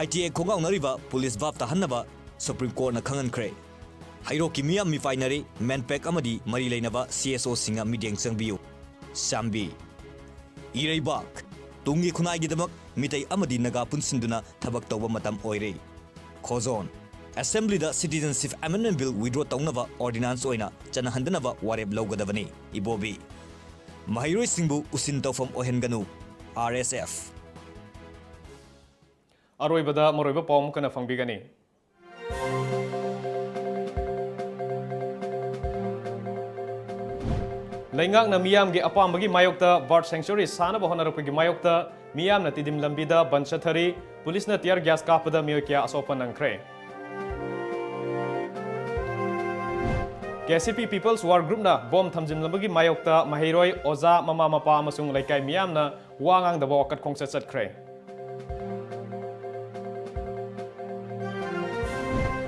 ITAct ꯈꯣꯡꯒꯥꯎꯅꯔꯤꯕ police ꯚꯥꯞ ꯇꯥꯍꯟꯅꯕ Supreme Court ꯅ ꯈꯪꯍꯟꯈ꯭ꯔꯦ꯫ ꯍꯩꯔꯣꯛꯀꯤ ꯃꯤꯌꯥꯝ ꯃꯤꯄꯥꯏꯅꯔꯦ, MANPAC ꯑꯃꯗꯤ ꯃꯔꯤ ꯂꯩꯅꯕ CSO ꯁꯤꯡꯅ ꯃꯤꯠꯌꯦꯡ ꯆꯪꯕꯤꯌꯨ꯫ ꯁꯥꯝꯕꯤ꯫ ꯏꯔꯩꯕꯥꯛ꯫ ꯇꯨꯡꯒꯤ ꯈꯨꯟꯅꯥꯏꯒꯤꯗꯃꯛ ꯃꯤꯇꯩ ꯑꯃꯗꯤ ꯅꯥꯒꯥ ꯄꯨꯟꯁꯤꯟꯗꯨꯅ ꯊꯕꯛ ꯇꯧꯕ ꯃꯇꯝ ꯑꯣꯏꯔꯦ꯫ ꯈꯣꯖꯣꯟ꯫ Assembly ꯗ Citizenship Amendment Bill withdraw ꯇꯧꯅꯕ ordinance ꯑꯣꯏꯅ ꯆꯠꯅꯍꯟꯗꯅꯕ ꯋꯥꯔꯦꯞ ꯂꯧꯒꯗꯕꯅꯤ꯫ ꯏꯕꯣꯕꯤ꯫ ꯃꯍꯩꯔꯣꯏꯁꯤꯡꯕꯨ ꯎꯁꯤꯟ ꯇꯧꯐꯝ ꯑꯣꯏꯍꯟꯒꯅꯨ꯫ RSF꯫ ꯑꯔꯣꯏꯕꯗ ꯃꯔꯨꯑꯣꯏꯕ ꯄꯥꯎ ꯑꯃꯨꯛ ꯍꯟꯅ ꯐꯪꯕꯤꯒꯅꯤ꯫ ꯂꯩꯉꯥꯛꯅ ꯃꯤꯌꯥꯝꯒꯤ ꯑꯄꯥꯝꯕꯒꯤ ꯃꯥꯌꯣꯛꯇ bird sanctuary ꯁꯥꯅꯕ ꯍꯣꯠꯅꯔꯛꯄꯒꯤ ꯃꯥꯌꯣꯛꯇ ꯃꯤꯌꯥꯝꯅ ꯇꯤꯗꯤꯝ ꯂꯝꯕꯤꯗ ꯕꯟ ꯆꯠꯊꯔꯤ꯫ ꯄꯨꯂꯤꯁꯅ tear gas ꯀꯥꯞꯄꯗ ꯃꯤꯑꯣꯏ ꯀꯌꯥ ꯑꯁꯣꯛꯄ ꯅꯪꯈ꯭ꯔꯦ꯫ KCP People's War Group ꯅ ꯕꯣꯝ ꯊꯝꯖꯤꯟꯂꯝꯕꯒꯤ ꯃꯥꯌꯣꯛꯇ ꯃꯍꯩꯔꯣꯏ, ꯑꯣꯖꯥ, ꯃꯃꯥ ꯃꯄꯥ ꯑꯃꯁꯨꯡ ꯂꯩꯀꯥꯏ ꯃꯤꯌꯥꯝꯅ ꯋꯥ ꯉꯥꯡꯗꯕ ꯋꯥꯀꯠ ꯈꯣꯡꯆꯠ ꯆꯠꯈ꯭ꯔꯦ꯫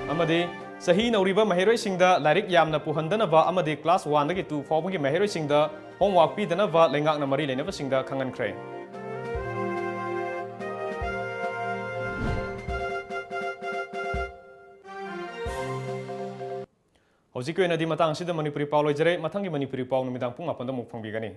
ꯑꯃꯗꯤ ꯆꯍꯤ ꯅꯧꯔꯤꯕ ꯃꯍꯩꯔꯣꯏꯁꯤꯡꯗ ꯂꯥꯏꯔꯤꯛ ꯌꯥꯝꯅ ꯄꯨꯍꯟꯗꯅꯕ ꯑꯃꯗꯤ class one ꯗꯒꯤ two ꯐꯥꯎꯕꯒꯤ ꯃꯍꯩꯔꯣꯏꯁꯤꯡꯗ homework ꯄꯤꯗꯅꯕ ꯂꯩꯉꯥꯛꯅ ꯃꯔꯤ ꯂꯩꯅꯕꯁꯤꯡꯗ ꯈꯪꯍꯟꯈ꯭ꯔꯦ꯫ ꯍꯧꯖꯤꯛꯀꯤ ꯑꯣꯏꯅꯗꯤ ꯃꯇꯥꯡ ꯑꯁꯤꯗ ꯃꯅꯤꯄꯨꯔꯤ ꯄꯥꯎ ꯂꯣꯏꯖꯔꯦ꯫ ꯃꯊꯪꯒꯤ ꯃꯅꯤꯄꯨꯔꯤ ꯄꯥꯎ ꯅꯨꯃꯤꯗꯥꯡ ꯄꯨꯡ ꯃꯥꯄꯟꯗ ꯑꯃꯨꯛ ꯐꯪꯕꯤꯒꯅꯤ꯫